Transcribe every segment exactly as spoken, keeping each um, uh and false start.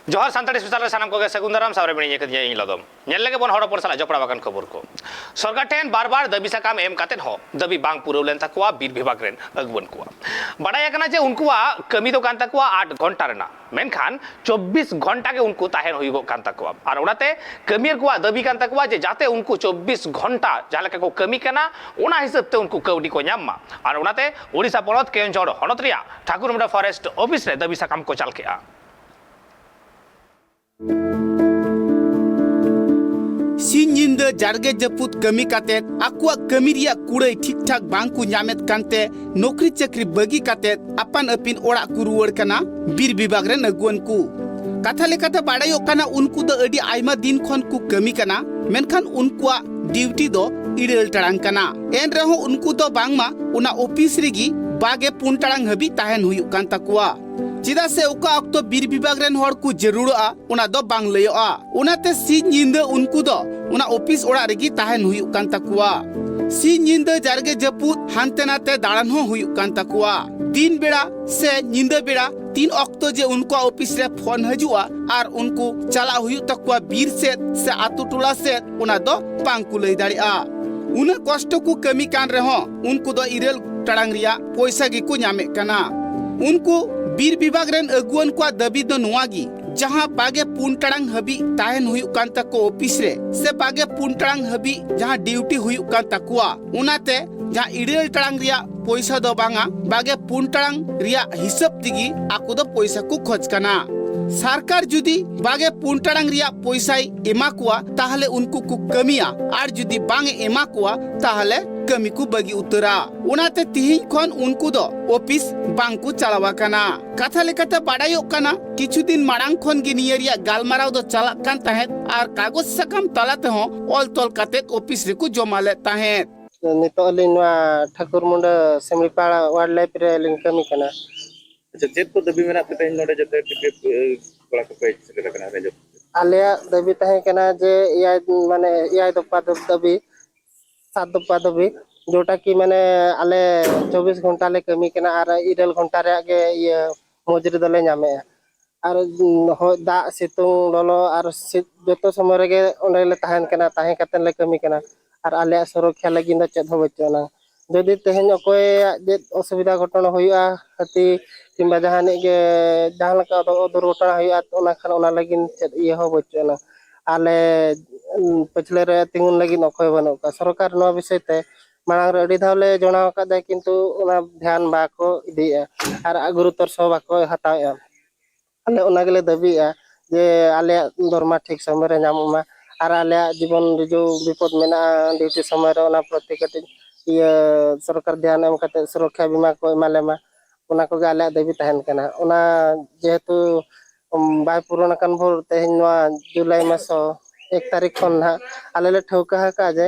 ᱡᱚᱦᱟᱨ ᱥᱟᱱᱛᱟᱲᱤ ᱥᱯᱮᱥᱟᱞ ᱨᱮ ᱥᱟᱱᱟᱢ ᱠᱚᱜᱮ ᱥᱟᱹᱜᱩᱱ ᱫᱟᱨᱟᱢ, ᱥᱟᱶᱨᱮ ᱢᱤᱱᱟᱹᱧᱟ ᱠᱟᱹᱫᱤᱧᱟ ᱤᱧ ᱞᱚᱫᱚᱢ᱾ ᱧᱮᱞ ᱞᱮᱜᱮ ᱵᱚᱱ ᱦᱚᱲ ᱦᱚᱯᱚᱱ ᱥᱟᱞᱟᱜ ᱡᱚᱯᱲᱟᱣ ᱟᱠᱟᱱ ᱠᱷᱚᱵᱚᱨ ᱠᱚ᱾ ᱥᱚᱨᱠᱟᱨ ᱴᱷᱮᱱ ᱵᱟᱨ ᱵᱟᱨ ᱫᱟᱹᱵᱤ ᱥᱟᱠᱟᱢ ᱮᱢ ᱠᱟᱛᱮᱫ ᱦᱚᱸ ᱫᱟᱹᱵᱤ ᱵᱟᱝ ᱯᱩᱨᱟᱹᱣ ᱞᱮᱱ ᱛᱟᱠᱚᱣᱟ ᱵᱤᱨ ᱵᱤᱵᱷᱟᱜᱽ ᱨᱮᱱ ᱟᱹᱜᱩᱣᱟᱹᱱ ᱠᱚᱣᱟ᱾ ᱵᱟᱰᱟᱭ ᱟᱠᱟᱱᱟ ᱡᱮ ᱩᱱᱠᱩᱣᱟᱜ ᱠᱟᱹᱢᱤ ᱫᱚ ᱠᱟᱱ ᱛᱟᱠᱚᱣᱟ ᱟᱴ ᱜᱷᱚᱱᱴᱟ ᱨᱮᱱᱟᱜ, ᱢᱮᱱᱠᱷᱟᱱ ᱪᱚᱵᱵᱤᱥ ᱜᱷᱚᱱᱴᱟ ᱜᱮ ᱩᱱᱠᱩ ᱛᱟᱦᱮᱱ ᱦᱩᱭᱩᱜᱚᱜ ᱠᱟᱱ ᱛᱟᱠᱚᱣᱟ᱾ ᱟᱨ ᱚᱱᱟᱛᱮ ᱠᱟᱹᱢᱤᱭᱟᱹ ᱠᱚᱣᱟᱜ ᱫᱟᱹᱵᱤ ᱠᱟᱱ ᱛᱟᱠᱚᱣᱟ ᱡᱮ ᱡᱟᱛᱮ ᱩᱱᱠᱩ ᱪᱚᱵᱵᱤᱥ ᱜᱷᱚᱱᱴᱟ ᱡᱟᱦᱟᱸ ᱞᱮᱠᱟ ᱠᱚ ᱠᱟᱹᱢᱤ ᱠᱟᱱᱟ, ᱚᱱᱟ ᱦᱤᱥᱟᱹᱵ ᱛᱮ ᱩᱱᱠᱩ ᱠᱟᱹᱣᱰᱤ ᱠᱚ ᱧᱟᱢ ᱢᱟ᱾ ᱟᱨ ᱚᱱᱟᱛᱮ ᱳᱰᱤᱥᱟ ᱯᱚᱱᱚᱛ ᱠᱮᱭᱚᱱᱡᱷᱚᱲ ᱦᱚᱱᱚᱛ ᱨᱮᱭᱟᱜ ᱴᱷᱟᱠᱩᱨᱢᱩᱸᱰᱟ ᱯᱷᱚᱨᱮᱥᱴ ᱚᱯᱷᱤᱥ ᱨᱮ ᱫᱟᱹᱵᱤ ᱥᱟᱠᱟᱢ ᱠᱚ ᱪᱟᱞ ᱠᱮᱜᱼᱟ᱾ ᱥᱤᱧ ᱧᱤᱫᱟᱹ ᱡᱟᱨᱜᱮ ᱡᱟᱹᱯᱩᱫ ᱠᱟᱹᱢᱤ ᱠᱟᱛᱮᱫ ᱟᱠᱚᱣᱟᱜ ᱠᱟᱹᱢᱤ ᱨᱮᱭᱟᱜ ᱠᱩᱲᱟᱹᱭ ᱴᱷᱤᱠ ᱴᱷᱟᱠ ᱵᱟᱝ ᱠᱚ ᱧᱟᱢᱮᱫ ᱠᱟᱱᱛᱮ ᱱᱚᱠᱨᱤ ᱪᱟᱹᱠᱨᱤ ᱵᱟᱹᱜᱤ ᱠᱟᱛᱮᱫ ᱟᱯᱟᱱ ᱟᱹᱯᱤᱱ ᱚᱲᱟᱜ ᱠᱚ ᱨᱩᱣᱟᱹᱲ ᱠᱟᱱᱟ ᱵᱤᱨ ᱵᱤᱵᱷᱟᱜᱽ ᱨᱮᱱ ᱟᱹᱜᱩᱣᱟᱹᱱ ᱠᱚ᱾ ᱠᱟᱛᱷᱟ ᱞᱮᱠᱟᱛᱮ ᱵᱟᱰᱟᱭᱚᱜ ᱠᱟᱱᱟ, ᱩᱱᱠᱩ ᱫᱚ ᱟᱹᱰᱤ ᱟᱭᱢᱟ ᱫᱤᱱ ᱠᱷᱚᱱ ᱠᱚ ᱠᱟᱹᱢᱤ ᱠᱟᱱᱟ, ᱢᱮᱱᱠᱷᱟᱱ ᱩᱱᱠᱩᱣᱟᱜ ᱰᱤᱭᱩᱴᱤ ᱫᱚ ᱤᱨᱟᱹᱞ ᱴᱟᱲᱟᱝ ᱠᱟᱱᱟ᱾ ᱮᱱ ᱨᱮᱦᱚᱸ ᱩᱱᱠᱩ ᱫᱚ ᱵᱟᱝᱢᱟ ᱚᱱᱟ ᱚᱯᱷᱤᱥ ᱨᱮᱜᱮ ᱵᱟᱜᱮ ᱯᱩᱱ ᱴᱟᱲᱟᱝ ᱦᱟᱹᱵᱤᱡ ᱛᱟᱦᱮᱱ ᱦᱩᱭᱩᱜ ᱠᱟᱱ ᱛᱟᱠᱚᱣᱟ᱾ ᱪᱮᱫᱟᱜ ᱥᱮ ᱚᱠᱟ ᱚᱠᱛᱚ ᱵᱤᱨ ᱵᱤᱵᱷᱟᱜᱽ ᱨᱮᱱ ᱦᱚᱲ ᱠᱚ ᱡᱟᱹᱨᱩᱲᱚᱜᱼᱟ, ᱚᱱᱟ ᱫᱚ ᱵᱟᱝ ᱞᱟᱹᱭᱚᱜᱼᱟ᱾ ᱚᱱᱟᱛᱮ ᱥᱤᱧ ᱧᱤᱫᱟᱹ ᱩᱱᱠᱩ ᱫᱚ ᱚᱱᱟ ᱚᱯᱷᱤᱥ ᱚᱲᱟᱜ ᱨᱮᱜᱮ ᱛᱟᱦᱮᱱ ᱦᱩᱭᱩᱜ ᱠᱟᱱ ᱛᱟᱠᱚᱣᱟ᱾ ᱥᱤᱧ ᱧᱤᱫᱟᱹ ᱡᱟᱨᱜᱮ ᱡᱟᱹᱯᱩᱫ ᱦᱟᱱᱛᱮ ᱱᱟᱛᱮ ᱫᱟᱬᱟᱱ ᱦᱚᱸ ᱦᱩᱭᱩᱜ ᱠᱟᱱ ᱛᱟᱠᱚᱣᱟ᱾ ᱫᱤᱱ ᱵᱮᱲᱟ ᱥᱮ ᱧᱤᱫᱟᱹ ᱵᱮᱲᱟ ᱛᱤᱱ ᱚᱠᱛᱚ ᱡᱮ ᱩᱱᱠᱩᱣᱟᱜ ᱚᱯᱷᱤᱥ ᱨᱮ ᱯᱷᱳᱱ ᱦᱤᱡᱩᱜᱼᱟ ᱟᱨ ᱩᱱᱠᱩ ᱪᱟᱞᱟᱜ ᱦᱩᱭᱩᱜ ᱛᱟᱠᱚᱣᱟ ᱵᱤᱨ ᱥᱮᱫ ᱥᱮ ᱟᱛᱳ ᱴᱚᱞᱟ ᱥᱮᱫ, ᱚᱱᱟ ᱫᱚ ᱵᱟᱝ ᱠᱚ ᱞᱟᱹᱭ ᱫᱟᱲᱮᱭᱟᱜᱼᱟ᱾ ᱩᱱᱟᱹᱜ ᱠᱚᱥᱴᱚ ᱠᱚ ᱠᱟᱹᱢᱤ ᱠᱟᱱ ᱨᱮᱦᱚᱸ ᱩᱱᱠᱩ ᱫᱚ ᱤᱨᱟᱹᱞ ᱴᱟᱲᱟᱝ ᱨᱮᱭᱟᱜ ᱯᱚᱭᱥᱟ ᱜᱮᱠᱚ ᱧᱟᱢᱮᱫ ᱠᱟᱱᱟ᱾ ᱩᱱᱠᱩ ᱵᱤᱨ ᱵᱤᱵᱷᱟᱜᱽ ᱨᱮᱱ ᱟᱹᱜᱩᱣᱟᱹᱱ ᱠᱚᱣᱟᱜ ᱫᱟᱹᱵᱤ ᱫᱚ ᱱᱚᱣᱟ ᱜᱮ, ᱡᱟᱦᱟᱸ ᱵᱟᱜᱮ ᱯᱩᱱ ᱴᱟᱲᱟᱝ ᱦᱟᱹᱵᱤᱡ ᱛᱟᱦᱮᱱ ᱦᱩᱭᱩᱜ ᱠᱟᱱ ᱛᱟᱠᱚ ᱚᱯᱷᱤᱥ ᱨᱮ, ᱥᱮ ᱵᱟᱜᱮ ᱯᱩᱱ ᱴᱟᱲᱟᱝ ᱦᱟᱹᱵᱤᱡ ᱡᱟᱦᱟᱸ ᱰᱤᱭᱩᱴᱤ ᱦᱩᱭᱩᱜ ᱠᱟᱱ ᱛᱟᱠᱚᱣᱟ, ᱚᱱᱟᱛᱮ ᱡᱟᱦᱟᱸ ᱤᱨᱟᱹᱞ ᱴᱟᱲᱟᱝ ᱨᱮᱭᱟᱜ ᱯᱚᱭᱥᱟ ᱫᱚ ᱵᱟᱝᱟ, ᱵᱟᱜᱮ ᱯᱩᱱ ᱴᱟᱲᱟᱝ ᱨᱮᱭᱟᱜ ᱦᱤᱥᱟᱹᱵ ᱛᱮᱜᱮ ᱟᱠᱚ ᱫᱚ ᱯᱚᱭᱥᱟ ᱠᱚ ᱠᱷᱚᱡᱽ ᱠᱟᱱᱟ᱾ ᱥᱚᱨᱠᱟᱨ ᱡᱩᱫᱤ ᱵᱟᱜᱮ ᱯᱩᱱ ᱴᱟᱲᱟᱝ ᱨᱮᱭᱟᱜ ᱯᱚᱭᱥᱟᱭ ᱮᱢᱟ ᱠᱚᱣᱟ, ᱛᱟᱦᱞᱮ ᱩᱱᱠᱩ ᱠᱚ ᱠᱟᱹᱢᱤᱭᱟ, ᱟᱨ ᱡᱩᱫᱤ ᱵᱟᱝ ᱮ ᱮᱢᱟ ᱠᱚᱣᱟ, ᱛᱟᱦᱞᱮ ᱠᱟᱹᱢᱤ ᱠᱚ ᱵᱟᱹᱜᱤ ᱩᱛᱟᱹᱨᱟ᱾ ᱚᱱᱟᱛᱮ ᱛᱤᱦᱤᱧ ᱠᱷᱚᱱ ᱩᱱᱠᱩ ᱫᱚ ᱚᱯᱷᱤᱥ ᱵᱟᱝ ᱠᱚ ᱪᱟᱞᱟᱣ ᱟᱠᱟᱱᱟ᱾ ᱠᱟᱛᱷᱟ ᱞᱮᱠᱟᱛᱮ ᱵᱟᱰᱟᱭᱚᱜ ᱠᱟᱱᱟ, ᱠᱤᱪᱷᱩ ᱫᱤᱱ ᱢᱟᱲᱟᱝ ᱠᱷᱚᱱ ᱜᱮ ᱱᱤᱭᱟᱹ ᱨᱮᱭᱟᱜ ᱜᱟᱞᱢᱟᱨᱟᱣ ᱫᱚ ᱪᱟᱞᱟᱜ ᱠᱟᱱ ᱛᱟᱦᱮᱸᱫ ᱟᱨ ᱠᱟᱜᱚᱡᱽ ᱥᱟᱠᱟᱢ ᱛᱟᱞᱟ ᱛᱮᱦᱚᱸ ᱚᱞ ᱛᱚᱞ ᱠᱟᱛᱮᱫ ᱚᱯᱷᱤᱥ ᱨᱮᱠᱚ ᱡᱚᱢᱟ ᱞᱮᱫ ᱛᱟᱦᱮᱸᱫ᱾ ᱱᱤᱛᱚᱜ ᱟᱹᱞᱤᱧ ᱱᱚᱣᱟ ᱴᱷᱟᱹᱠᱩᱨ ᱢᱩᱸᱰᱟᱹ ᱥᱤᱢᱲᱤᱯᱟᱲ ᱣᱟᱨᱰ ᱞᱟᱭᱤᱯᱷ ᱨᱮ ᱞᱤᱧ ᱠᱟᱹᱢᱤ ᱠᱟᱱᱟ᱾ ᱟᱪᱪᱷᱟ, ᱪᱮᱫ ᱠᱚ ᱫᱟᱹᱵᱤ ᱢᱮᱱᱟᱜ ᱛᱮ ᱛᱮᱦᱮᱧ ᱱᱚᱰᱮ ᱡᱮᱛᱮ ᱴᱤᱠᱤᱴ, ᱮ, ᱠᱚᱲᱟ ᱠᱚᱯᱮ ᱦᱮᱡ ᱥᱮᱴᱮᱨ ᱟᱠᱟᱱᱟ ᱨᱮᱸᱡᱚ? ᱟᱞᱮᱭᱟᱜ ᱫᱟᱹᱵᱤ ᱛᱟᱦᱮᱸ ᱠᱟᱱᱟ ᱡᱮ ᱮᱭᱟᱭ, ᱢᱟᱱᱮ, ᱮᱭᱟᱭ ᱫᱚᱯᱷᱟ ᱫᱟᱹᱵᱤ, ᱥᱟᱛ ᱫᱚᱯᱷᱟ ᱫᱟᱹᱵᱤ, ᱡᱮᱴᱟ ᱠᱤ, ᱢᱟᱱᱮ, ᱟᱞᱮ ᱪᱚᱵᱵᱤᱥ ᱜᱷᱚᱱᱴᱟ ᱞᱮ ᱠᱟᱹᱢᱤ ᱠᱟᱱᱟ ᱟᱨ ᱤᱨᱟᱹᱞ ᱜᱷᱚᱱᱴᱟ ᱨᱮᱭᱟᱜ ᱜᱮ, ᱤᱭᱟᱹ, ᱢᱚᱡᱩᱨᱤ ᱫᱚᱞᱮ ᱧᱟᱢᱮᱜᱼᱟ᱾ ᱟᱨ ᱦᱚᱭ, ᱫᱟᱜ, ᱥᱤᱛᱩᱝ, ᱞᱚᱞᱚ ᱟᱨ ᱥᱤ-, ᱡᱚᱛᱚ ᱥᱚᱢᱚᱭ ᱨᱮᱜᱮ ᱚᱸᱰᱮ ᱞᱮ ᱛᱟᱦᱮᱱ ᱠᱟᱱᱟ, ᱛᱟᱦᱮᱸ ᱠᱟᱛᱮ ᱞᱮ ᱠᱟᱹᱢᱤ ᱠᱟᱱᱟ᱾ ᱟᱨ ᱟᱞᱮᱭᱟᱜ ᱥᱩᱨᱚᱠᱠᱷᱟ ᱞᱟᱹᱜᱤᱫ ᱫᱚ ᱪᱮᱫ ᱦᱚᱸ ᱵᱟᱹᱪᱩᱜ ᱟᱱᱟ᱾ ᱡᱩᱫᱤ ᱛᱮᱦᱮᱧ ᱚᱠᱚᱭᱟᱜ ᱪᱮᱫ ᱚᱥᱩᱵᱤᱫᱷᱟ ᱜᱷᱚᱴᱚᱱᱟ ᱦᱩᱭᱩᱜᱼᱟ, ᱦᱟᱹᱛᱤ ᱠᱤᱝᱵᱟ ᱡᱟᱦᱟᱱᱤᱡ ᱜᱮ ᱡᱟᱦᱟᱸ ᱞᱮᱠᱟ ᱫᱩᱨ-, ᱫᱩᱨᱜᱷᱚᱴᱚᱱᱟ ᱦᱩᱭᱩᱜᱼᱟ, ᱚᱱᱟ ᱠᱷᱟᱱ ᱚᱱᱟ ᱞᱟᱹᱜᱤᱫ ᱪᱮᱫ ᱤᱭᱟᱹ ᱦᱚᱸ ᱵᱟᱹᱪᱩᱜ ᱟᱱᱟ᱾ ᱟᱞᱮ, ᱩᱸ, ᱯᱟᱹᱪᱷᱞᱟᱹ ᱨᱮ ᱛᱤᱸᱜᱩᱱ ᱞᱟᱹᱜᱤᱫ ᱚᱠᱚᱭ ᱵᱟᱹᱱᱩᱜ ᱠᱚᱣᱟ᱾ ᱥᱚᱨᱠᱟᱨ ᱱᱚᱣᱟ ᱵᱤᱥᱚᱭ ᱛᱮ ᱢᱟᱲᱟᱝ ᱨᱮ ᱟᱹᱰᱤ ᱫᱷᱟᱣ ᱞᱮ ᱡᱟᱱᱟᱣ ᱟᱠᱟᱫᱟ, ᱠᱤᱱᱛᱩ ᱚᱱᱟ ᱫᱷᱮᱭᱟᱱ ᱵᱟᱠᱚ ᱤᱫᱤᱭᱮᱫᱼᱟ ᱟᱨ ᱜᱩᱨᱩᱛᱚᱨ ᱥᱚᱦᱚ ᱵᱟᱠᱚ ᱦᱟᱛᱟᱣᱮᱫᱼᱟ᱾ ᱟᱞᱮ ᱚᱱᱟ ᱜᱮᱞᱮ ᱫᱟᱹᱵᱤᱭᱮᱫᱼᱟ ᱡᱮ ᱟᱞᱮᱭᱟᱜ ᱫᱚᱨᱢᱟ ᱴᱷᱤᱠ ᱥᱚᱢᱚᱭ ᱨᱮ ᱧᱟᱢᱚᱜ ᱢᱟ, ᱟᱨ ᱟᱞᱮᱭᱟᱜ ᱡᱤᱵᱚᱱ ᱨᱮ ᱡᱚ ᱵᱤᱯᱚᱫ ᱢᱮᱱᱟᱜᱼᱟ, ᱰᱤᱭᱩᱴᱤ ᱥᱚᱢᱚᱭ ᱨᱮ ᱚᱱᱟ ᱯᱨᱚᱛᱤ ᱠᱟᱹᱴᱤᱡ ᱤᱭᱟᱹ ᱥᱚᱨᱠᱟᱨ ᱫᱷᱮᱭᱟᱱ ᱮᱢ ᱠᱟᱛᱮ ᱥᱩᱨᱚᱠᱠᱷᱟ ᱵᱤᱢᱟ ᱠᱚ ᱮᱢᱟ ᱞᱮ ᱢᱟ, ᱚᱱᱟ ᱠᱚᱜᱮ ᱟᱞᱮᱭᱟᱜ ᱫᱟᱹᱵᱤ ᱛᱟᱦᱮᱱ ᱠᱟᱱᱟ᱾ ᱚᱱᱟ ᱡᱮᱦᱮᱛᱩ ᱵᱟᱭ ᱯᱩᱨᱚᱱ ᱟᱠᱟᱱ ᱵᱷᱳᱨ ᱛᱮᱦᱮᱧ ᱱᱚᱣᱟ ᱡᱩᱞᱟᱭ ᱢᱟᱥ ᱦᱚᱸ ᱮᱠ ᱛᱟᱹᱨᱤᱠᱷ ᱠᱷᱚᱱ ᱱᱟᱦᱟᱜ ᱟᱞᱮ ᱞᱮ ᱴᱷᱟᱹᱣᱠᱟᱹ ᱟᱠᱟᱫᱼᱟ ᱡᱮ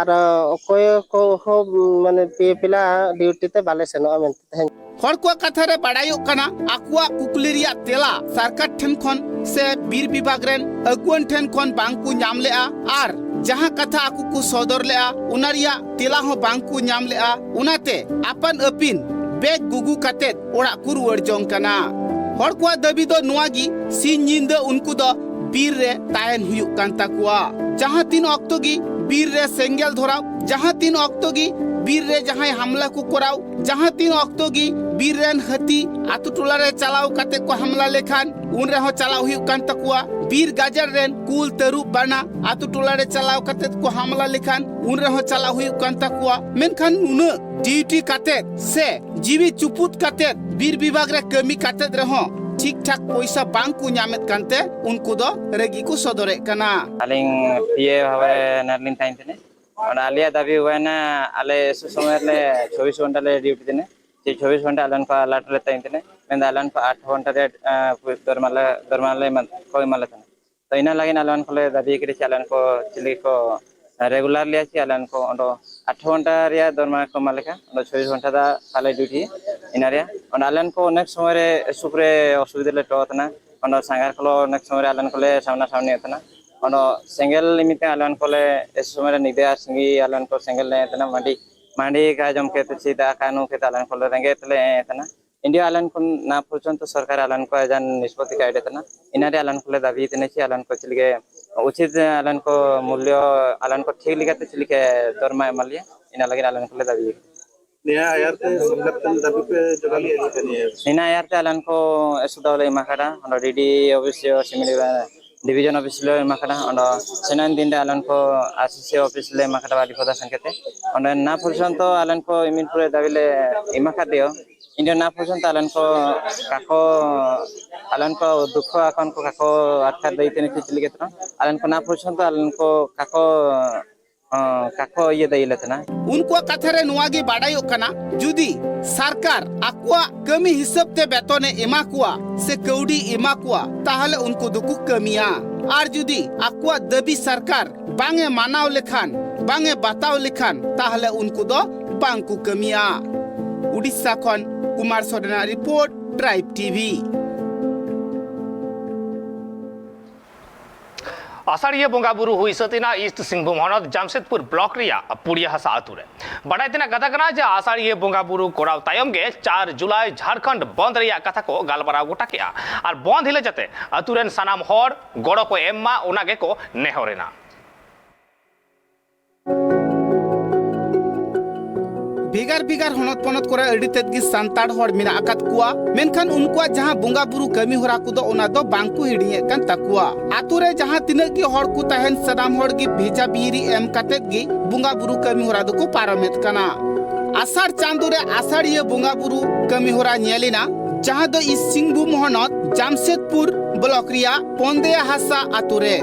ᱟᱨ ᱚᱠᱚᱭ ᱠᱚᱦᱚᱸ ᱢᱟᱱᱮ ᱯᱮ ᱯᱮᱞᱟ ᱰᱤᱭᱩᱴᱤ ᱛᱮ ᱵᱟᱞᱮ ᱥᱮᱱᱚᱜᱼᱟ ᱢᱮᱱᱛᱮ ᱛᱮᱦᱮᱧ᱾ ᱦᱚᱲ ᱠᱚᱣᱟᱜ ᱠᱟᱛᱷᱟ ᱨᱮ ᱵᱟᱲᱟᱭᱚᱜ ᱠᱟᱱᱟ, ᱟᱠᱚᱣᱟᱜ ᱠᱩᱠᱞᱤ ᱨᱮᱭᱟᱜ ᱛᱮᱞᱟ ᱥᱚᱨᱠᱟᱨ ᱴᱷᱮᱱ ᱠᱷᱚᱱ ᱥᱮ ᱵᱤᱨ ᱵᱤᱵᱷᱟᱜᱽ ᱨᱮᱱ ᱟᱹᱜᱩᱣᱟᱹᱱ ᱴᱷᱮᱱ ᱠᱷᱚᱱ ᱵᱟᱝ ᱠᱚ ᱧᱟᱢ ᱞᱮᱜᱼᱟ ᱟᱨ ᱡᱟᱦᱟᱸ ᱠᱟᱛᱷᱟ ᱟᱠᱚ ᱠᱚ ᱥᱚᱫᱚᱨ ᱞᱮᱜᱼᱟ, ᱚᱱᱟ ᱨᱮᱭᱟᱜ ᱛᱮᱞᱟ ᱦᱚᱸ ᱵᱟᱝ ᱠᱚ ᱧᱟᱢ ᱞᱮᱜᱼᱟ᱾ ᱚᱱᱟᱛᱮ ᱟᱯᱟᱱ ᱟᱹᱯᱤᱱ ᱵᱮᱜᱽ ᱜᱩᱜᱩ ᱠᱟᱛᱮᱫ ᱚᱲᱟᱜ ᱠᱚ ᱨᱩᱣᱟᱹᱲ ᱡᱚᱝ ᱠᱟᱱᱟ᱾ ᱦᱚᱲ ᱠᱚᱣᱟᱜ ᱫᱟᱹᱵᱤ ᱫᱚ ᱱᱚᱣᱟ ᱜᱮ, ᱥᱤᱧ ᱧᱤᱫᱟᱹ ᱩᱱᱠᱩ ᱫᱚ ᱵᱤᱨ ᱨᱮ ᱛᱟᱦᱮᱱ ᱦᱩᱭᱩᱜ ᱠᱟᱱ ᱛᱟᱠᱚᱣᱟ᱾ ᱡᱟᱦᱟᱸ ᱛᱤᱱ ᱚᱠᱛᱚ ᱜᱮ ᱵᱤᱨ ᱨᱮ ᱥᱮᱸᱜᱮᱞ ᱫᱷᱚᱨᱟᱣ, ᱡᱟᱦᱟᱸ ᱛᱤᱱ ᱚᱠᱛᱚ ᱜᱮ ᱵᱤᱨ ᱨᱮ ᱡᱟᱦᱟᱸᱭ ᱦᱟᱢᱞᱟ ᱠᱚ ᱠᱚᱨᱟᱣ, ᱡᱟᱦᱟᱸ ᱛᱤᱱ ᱚᱠᱛᱚ ᱜᱮ ᱵᱤᱨ ᱨᱮᱱ ᱦᱟᱹᱛᱤ ᱟᱛᱳ ᱴᱚᱞᱟ ᱨᱮ ᱪᱟᱞᱟᱣ ᱠᱟᱛᱮ ᱠᱚ ᱦᱟᱢᱞᱟ ᱞᱮᱠᱷᱟᱱ, ᱩᱱ ᱨᱮᱦᱚᱸ ᱪᱟᱞᱟᱣ ᱦᱩᱭᱩᱜ ᱠᱟᱱ ᱛᱟᱠᱚᱣᱟ᱾ ᱵᱤᱨ ᱜᱟᱡᱟᱲ ᱨᱮᱱ ᱠᱩᱞ, ᱛᱟᱹᱨᱩᱵ, ᱵᱟᱱᱟ ᱟᱛᱳ ᱴᱚᱞᱟ ᱨᱮ ᱪᱟᱞᱟᱣ ᱠᱟᱛᱮ ᱠᱚ ᱦᱟᱢᱞᱟ ᱞᱮᱠᱷᱟᱱ, ᱩᱱ ᱨᱮᱦᱚᱸ ᱪᱟᱞᱟᱣ ᱦᱩᱭᱩᱜ ᱠᱟᱱ ᱛᱟᱠᱚᱣᱟ᱾ ᱢᱮᱱᱠᱷᱟᱱ ᱱᱩᱱᱟᱹᱜ ᱰᱤᱭᱩᱴᱤ ᱠᱟᱛᱮ ᱥᱮ ᱡᱤᱣᱤ ᱪᱩᱯᱩᱫ ᱠᱟᱛᱮ ᱵᱤᱨ ᱵᱤᱵᱷᱟᱜᱽ ᱨᱮ ᱠᱟᱹᱢᱤ ᱠᱟᱛᱮ ᱨᱮᱦᱚᱸ ᱴᱷᱤᱠ ᱴᱷᱟᱠ ᱯᱚᱭᱥᱟ ᱵᱟᱝ ᱠᱚ ᱧᱟᱢᱮᱫ ᱠᱟᱱᱛᱮ ᱩᱱᱠᱩ ᱫᱚ ᱨᱟᱹᱜᱤ ᱠᱚ ᱥᱚᱫᱚᱨᱮᱫ ᱠᱟᱱᱟ᱾ ᱟᱹᱞᱤᱧ ᱯᱤᱭᱮ ᱵᱷᱟᱵᱮ ᱱᱟᱨᱞᱤᱧ ᱛᱟᱦᱮᱱ ᱛᱟᱦᱮᱸᱫ᱾ ᱚᱸᱰᱮ ᱟᱞᱮᱭᱟᱜ ᱫᱟᱹᱵᱤ ᱦᱩᱭᱱᱟ, ᱟᱞᱮ ᱮᱥ ᱥᱚᱢᱚᱭ ᱨᱮᱞᱮ ᱪᱚᱵᱵᱤᱥ ᱜᱷᱚᱱᱴᱟ ᱞᱮ ᱰᱤᱭᱩᱴᱤ ᱛᱟᱦᱮᱱᱟ, ᱪᱮ ᱪᱚᱵᱵᱤᱥ ᱜᱷᱚᱱᱴᱟ ᱟᱞᱮ ᱱᱚᱝᱠᱟ ᱟᱞᱟᱨᱴ ᱨᱮ ᱛᱟᱦᱮᱱ ᱛᱟᱦᱮᱱᱟ, ᱢᱮᱱᱫᱚ ᱟᱞᱮ ᱱᱚᱝᱠᱟ ᱟᱴ ᱜᱷᱚᱱᱴᱟ ᱨᱮᱭᱟᱜ, ᱟᱸ, ᱫᱚᱨᱢᱟ ᱞᱮ, ᱫᱚᱨᱢᱟ ᱞᱮ ᱮᱢᱟ, ᱠᱚ ᱮᱢᱟ ᱞᱮ ᱛᱟᱦᱮᱱᱟ᱾ ᱛᱚ ᱤᱱᱟᱹ ᱞᱟᱹᱜᱤᱫ ᱟᱞᱮ ᱠᱚᱞᱮ ᱫᱟᱹᱵᱤ ᱠᱮᱫᱟ ᱪᱮ ᱟᱞᱮ ᱠᱚ ᱪᱤᱞᱤ ᱠᱚ ᱨᱮᱜᱩᱞᱟᱨ ᱞᱮᱭᱟ ᱪᱮ ᱟᱞᱮ ᱠᱚ ᱚᱸᱰᱮ ᱟᱴ ᱜᱷᱚᱱᱴᱟ ᱨᱮᱭᱟᱜ ᱫᱚᱨᱢᱟ ᱠᱚ ᱮᱢᱟ ᱞᱮ ᱠᱷᱟᱱ, ᱚᱸᱰᱮ ᱪᱚᱵᱵᱤᱥ ᱜᱷᱚᱱᱴᱟ ᱫᱚ ᱟᱞᱮ ᱰᱤᱭᱩᱴᱤ ᱤᱱᱟᱹ ᱨᱮᱭᱟᱜ᱾ ᱚᱸᱰᱮ ᱟᱞᱮ ᱠᱚ ᱚᱱᱮᱠ ᱥᱚᱢᱚᱭ ᱨᱮ ᱥᱩᱠ ᱨᱮ ᱚᱥᱩᱵᱤᱫᱷᱟ ᱞᱮ ᱴᱚ ᱛᱟᱦᱮᱱᱟ, ᱚᱸᱰᱮ ᱥᱟᱸᱜᱷᱟᱨ ᱠᱚᱞᱚ ᱚᱱᱮᱠ ᱥᱚᱢᱚᱭ ᱨᱮ ᱟᱞᱮ ᱠᱚᱞᱮ ᱥᱟᱢᱱᱟ ᱥᱟᱢᱱᱤ ᱛᱟᱦᱮᱱᱟ᱾ ᱚᱸᱰᱮ ᱥᱮᱸᱜᱮᱞ ᱱᱤᱢᱤᱛᱛᱮ ᱟᱞᱮ ᱠᱚᱞᱮ ᱮᱥ ᱥᱚᱢᱚᱭ ᱨᱮ ᱧᱤᱫᱟᱹ ᱟᱨ ᱥᱤᱸᱜᱤ ᱟᱞᱮ ᱠᱚ ᱥᱮᱸᱜᱮᱞ ᱞᱮ ᱛᱟᱦᱮᱱᱟ, ᱢᱟᱹᱰᱤ, ᱢᱟᱹᱰᱤ ᱠᱟ ᱡᱚᱢ ᱠᱮᱫ ᱥᱮ ᱫᱟᱠᱟ ᱧᱩ ᱠᱮᱫ ᱟᱞᱮ ᱠᱚᱞᱮ ᱨᱮᱸᱜᱮᱡ ᱛᱮᱞᱮ ᱛᱟᱦᱮᱱᱟ᱾ ᱤᱱᱰᱤᱭᱟ ᱟᱞᱟᱱ ᱠᱷᱚᱱ ᱱᱟ ᱯᱚᱨᱡᱚᱱᱛᱚ ᱥᱚᱨᱠᱟᱨ ᱟᱞᱟᱱ ᱠᱚ ᱡᱟᱦᱟᱸ ᱱᱤᱥᱯᱚᱛᱤ ᱠᱟᱭ ᱛᱟᱦᱮᱱᱟ, ᱤᱱᱟᱨᱮ ᱟᱞᱟᱱ ᱠᱚᱞᱮ ᱫᱟᱹᱵᱤ ᱛᱟᱦᱮᱱᱟ ᱪᱮ ᱟᱞᱟᱱ ᱠᱚ ᱪᱮᱫ ᱞᱮᱠᱟ ᱩᱪᱤᱛ ᱟᱞᱟᱱ ᱠᱚ ᱢᱩᱞᱞᱚ ᱟᱞᱟᱱ ᱠᱚ ᱴᱷᱤᱠ ᱞᱮᱠᱟᱛᱮ ᱪᱮᱫ ᱞᱮᱠᱟ ᱫᱚᱨᱢᱟ ᱮᱢᱟ ᱞᱮᱭᱟ, ᱤᱱᱟ ᱞᱟᱹᱜᱤᱫ ᱟᱞᱟᱱ ᱠᱚᱞᱮ ᱫᱟᱹᱵᱤ᱾ ᱱᱤᱭᱟᱹ ᱟᱭᱟᱨ ᱛᱮ ᱥᱚᱨᱠᱟᱨ ᱴᱷᱮᱱ ᱫᱟᱹᱵᱤ ᱯᱮ ᱡᱚᱢᱟ ᱞᱮᱫᱟ ᱥᱮ ᱱᱤᱭᱟᱹ? ᱤᱱᱟ ᱟᱭᱟᱨ ᱛᱮ ᱟᱞᱟᱱ ᱠᱚ ᱮᱥᱩᱫᱟᱣ ᱞᱮ ᱮᱢᱟ ᱠᱟᱫᱟ, ᱚᱸᱰᱮ ᱰᱤᱰᱤ ᱚᱯᱷᱤᱥ ᱥᱤᱢᱤᱞ ᱰᱤᱵᱷᱤᱡᱚᱱ ᱚᱯᱷᱤᱥ ᱞᱮ ᱮᱢᱟ ᱠᱟᱫᱟ, ᱚᱸᱰᱮ ᱥᱮᱱᱟᱱ ᱫᱤᱱ ᱨᱮ ᱟᱞᱟᱱ ᱠᱚ ᱟᱨᱥᱤᱥᱤ ᱚᱯᱷᱤᱥ ᱞᱮ ᱮᱢᱟ ᱠᱟᱫᱟ ᱟᱹᱰᱤ ᱯᱚᱫᱟ ᱥᱮᱱ ᱠᱟᱛᱮ᱾ ᱚᱸᱰᱮ ᱱᱟ ᱯᱚᱨᱡᱚᱱᱛᱚ ᱟᱞᱟᱱ ᱠᱚ ᱤᱢᱤᱱ ᱯᱩᱨᱟᱹ ᱫᱟᱹᱵᱤ ᱞᱮ ᱮᱢᱟ ᱠᱟᱫ ᱫᱮᱭᱟ᱾ ᱤᱧ ᱫᱚ ᱱᱟ ᱯᱚᱨᱡᱚᱱᱛᱚ ᱟᱞᱟᱱ ᱠᱚ ᱠᱟᱠᱚ ᱟᱞᱟᱱ ᱠᱚ ᱫᱩᱠᱷᱚ ᱟᱠᱟᱱ ᱠᱚ ᱠᱟᱠᱚ ᱟᱴᱠᱟᱨ ᱫᱟᱹᱭᱤ ᱛᱮ ᱱᱤᱛᱚᱜ ᱪᱮᱫ ᱞᱟᱹᱜᱤᱫ ᱛᱮ ᱟᱞᱟᱱ ᱠᱚ ᱱᱟ ᱯᱚᱨᱡᱚᱱᱛᱚ ᱟᱞᱟᱱ ᱠᱚ ᱠᱟᱠᱚ ᱦᱚᱸ, ᱠᱟᱠᱚ ᱤᱭᱟᱹ ᱫᱟᱹᱭᱤ ᱞᱮ ᱛᱟᱦᱮᱱᱟ᱾ ᱩᱱᱠᱩᱣᱟᱜ ᱠᱟᱛᱷᱟ ᱨᱮ ᱱᱚᱣᱟ ᱜᱮ ᱵᱟᱰᱟᱭᱚᱜ ᱠᱟᱱᱟ, ᱡᱩᱫᱤ ᱥᱚᱨᱠᱟᱨ ᱟᱠᱚᱣᱟᱜ ᱠᱟᱹᱢᱤ ᱦᱤᱥᱟᱹᱵ ᱛᱮ ᱵᱮᱛᱚᱱ ᱮ ᱮᱢᱟ ᱠᱚᱣᱟ ᱥᱮ ᱠᱟᱹᱣᱰᱤ ᱮᱢᱟ ᱠᱚᱣᱟ, ᱛᱟᱦᱚᱞᱮ ᱩᱱᱠᱩ ᱫᱚᱠᱚ ᱠᱟᱹᱢᱤᱭᱟ᱾ ᱟᱨ ᱡᱩᱫᱤ ᱟᱠᱚᱣᱟᱜ ᱫᱟᱹᱵᱤ ᱥᱚᱨᱠᱟᱨ ᱵᱟᱝ ᱮ ᱢᱟᱱᱟᱣ ᱞᱮᱠᱷᱟᱱ, ᱵᱟᱝ ᱮ ᱵᱟᱛᱟᱣ ᱞᱮᱠᱷᱟᱱ, ᱛᱟᱦᱚᱞᱮ ᱩᱱᱠᱩ ᱫᱚ ᱵᱟᱝ ᱠᱚ ᱠᱟᱹᱢᱤᱭᱟ᱾ ᱩᱰᱤᱥᱟ ᱠᱷᱚᱱ ᱠᱩᱢᱟᱨ ᱥᱚᱨᱮᱱᱟᱜ ᱨᱤᱯᱳᱨᱴ, ᱴᱨᱟᱭᱤᱵᱽ ᱴᱤᱵᱷᱤ᱾ ᱟᱥᱟᱲᱤᱭᱟᱹ ᱵᱚᱸᱜᱟ ᱵᱩᱨᱩ ᱦᱩᱭ ᱥᱟᱹᱛ ᱮᱱᱟ ᱤᱥᱴ ᱥᱤᱝᱵᱷᱩᱢ ᱦᱚᱱᱚᱛ ᱡᱟᱢᱥᱮᱫᱽᱯᱩᱨ ᱵᱞᱚᱠ ᱨᱮᱭᱟᱜ ᱯᱩᱲᱤᱭᱟᱹ ᱦᱟᱥᱟ ᱟᱹᱛᱩ ᱨᱮ᱾ ᱵᱟᱰᱟᱭ ᱛᱮᱱᱟᱜ ᱠᱟᱛᱷᱟ ᱠᱟᱱᱟ ᱡᱮ ᱟᱥᱟᱲᱤᱭᱟᱹ ᱵᱚᱸᱜᱟ ᱵᱩᱨᱩ ᱠᱚᱨᱟᱣ ᱛᱟᱭᱚᱢ ᱜᱮ ᱪᱟᱨ ᱡᱩᱞᱟᱭ ᱡᱷᱟᱲᱠᱷᱚᱸᱰ ᱵᱚᱱᱫ ᱨᱮᱭᱟᱜ ᱠᱟᱛᱷᱟ ᱠᱚ ᱜᱟᱞᱢᱟᱨᱟᱣ ᱜᱚᱴᱟ ᱠᱮᱜᱼᱟ᱾ ᱟᱨ ᱵᱚᱱᱫ ᱦᱤᱞᱟᱹ ᱡᱟᱛᱮ ᱟᱹᱛᱩ ᱨᱮᱱ ᱥᱟᱱᱟᱢ ᱦᱚᱲ ᱜᱚᱲᱚ ᱠᱚ ᱮᱢ ᱢᱟ, ᱚᱱᱟ ᱜᱮᱠᱚ ᱱᱮᱦᱚᱨ ᱮᱱᱟ᱾ ᱵᱷᱮᱜᱟᱨ ᱵᱷᱮᱜᱟᱨ ᱦᱚᱱᱚᱛ ᱯᱚᱱᱚᱛ ᱠᱚᱨᱮ ᱟᱹᱰᱤ ᱛᱮᱫ ᱜᱮ ᱥᱟᱱᱛᱟᱲ ᱦᱚᱲ ᱢᱮᱱᱟᱜ ᱟᱠᱟᱫ ᱠᱚᱣᱟ, ᱢᱮᱱᱠᱷᱟᱱ ᱩᱱᱠᱩᱣᱟᱜ ᱡᱟᱦᱟᱸ ᱵᱚᱸᱜᱟ ᱵᱩᱨᱩ ᱠᱟᱹᱢᱤ ᱦᱚᱨᱟ ᱠᱚᱫᱚ ᱚᱱᱟ ᱫᱚ ᱵᱟᱝ ᱠᱚ ᱦᱤᱲᱤᱧᱮᱫ ᱠᱟᱱ ᱛᱟᱠᱚᱣᱟ᱾ ᱟᱛᱳ ᱨᱮ ᱡᱟᱦᱟᱸ ᱛᱤᱱᱟᱹᱜ ᱜᱮ ᱦᱚᱲ ᱠᱚ ᱛᱟᱦᱮᱱ, ᱥᱟᱱᱟᱢ ᱦᱚᱲ ᱜᱮ ᱵᱷᱮᱡᱟ ᱵᱷᱤᱨᱤ ᱮᱢ ᱠᱟᱛᱮᱫ ᱜᱮ ᱵᱚᱸᱜᱟ ᱵᱩᱨᱩ ᱠᱟᱹᱢᱤ ᱦᱚᱨᱟ ᱫᱚᱠᱚ ᱯᱟᱨᱚᱢᱮᱫ ᱠᱟᱱᱟ᱾ ᱟᱥᱟᱲ ᱪᱟᱸᱫᱳ ᱨᱮ ᱟᱥᱟᱲᱤᱭᱟᱹ ᱵᱚᱸᱜᱟ ᱵᱩᱨᱩ ᱠᱟᱹᱢᱤ ᱦᱚᱨᱟ ᱧᱮᱞ ᱮᱱᱟ, ᱡᱟᱦᱟᱸ ᱫᱚ ᱤᱥᱴ ᱥᱤᱝᱵᱷᱩᱢ ᱦᱚᱱᱚᱛ ᱡᱟᱢᱥᱮᱫᱽᱯᱩᱨ ᱵᱞᱚᱠ ᱨᱮᱭᱟᱜ ᱯᱚᱱᱫᱮᱭᱟ ᱦᱟᱥᱟ ᱟᱛᱳ ᱨᱮ᱾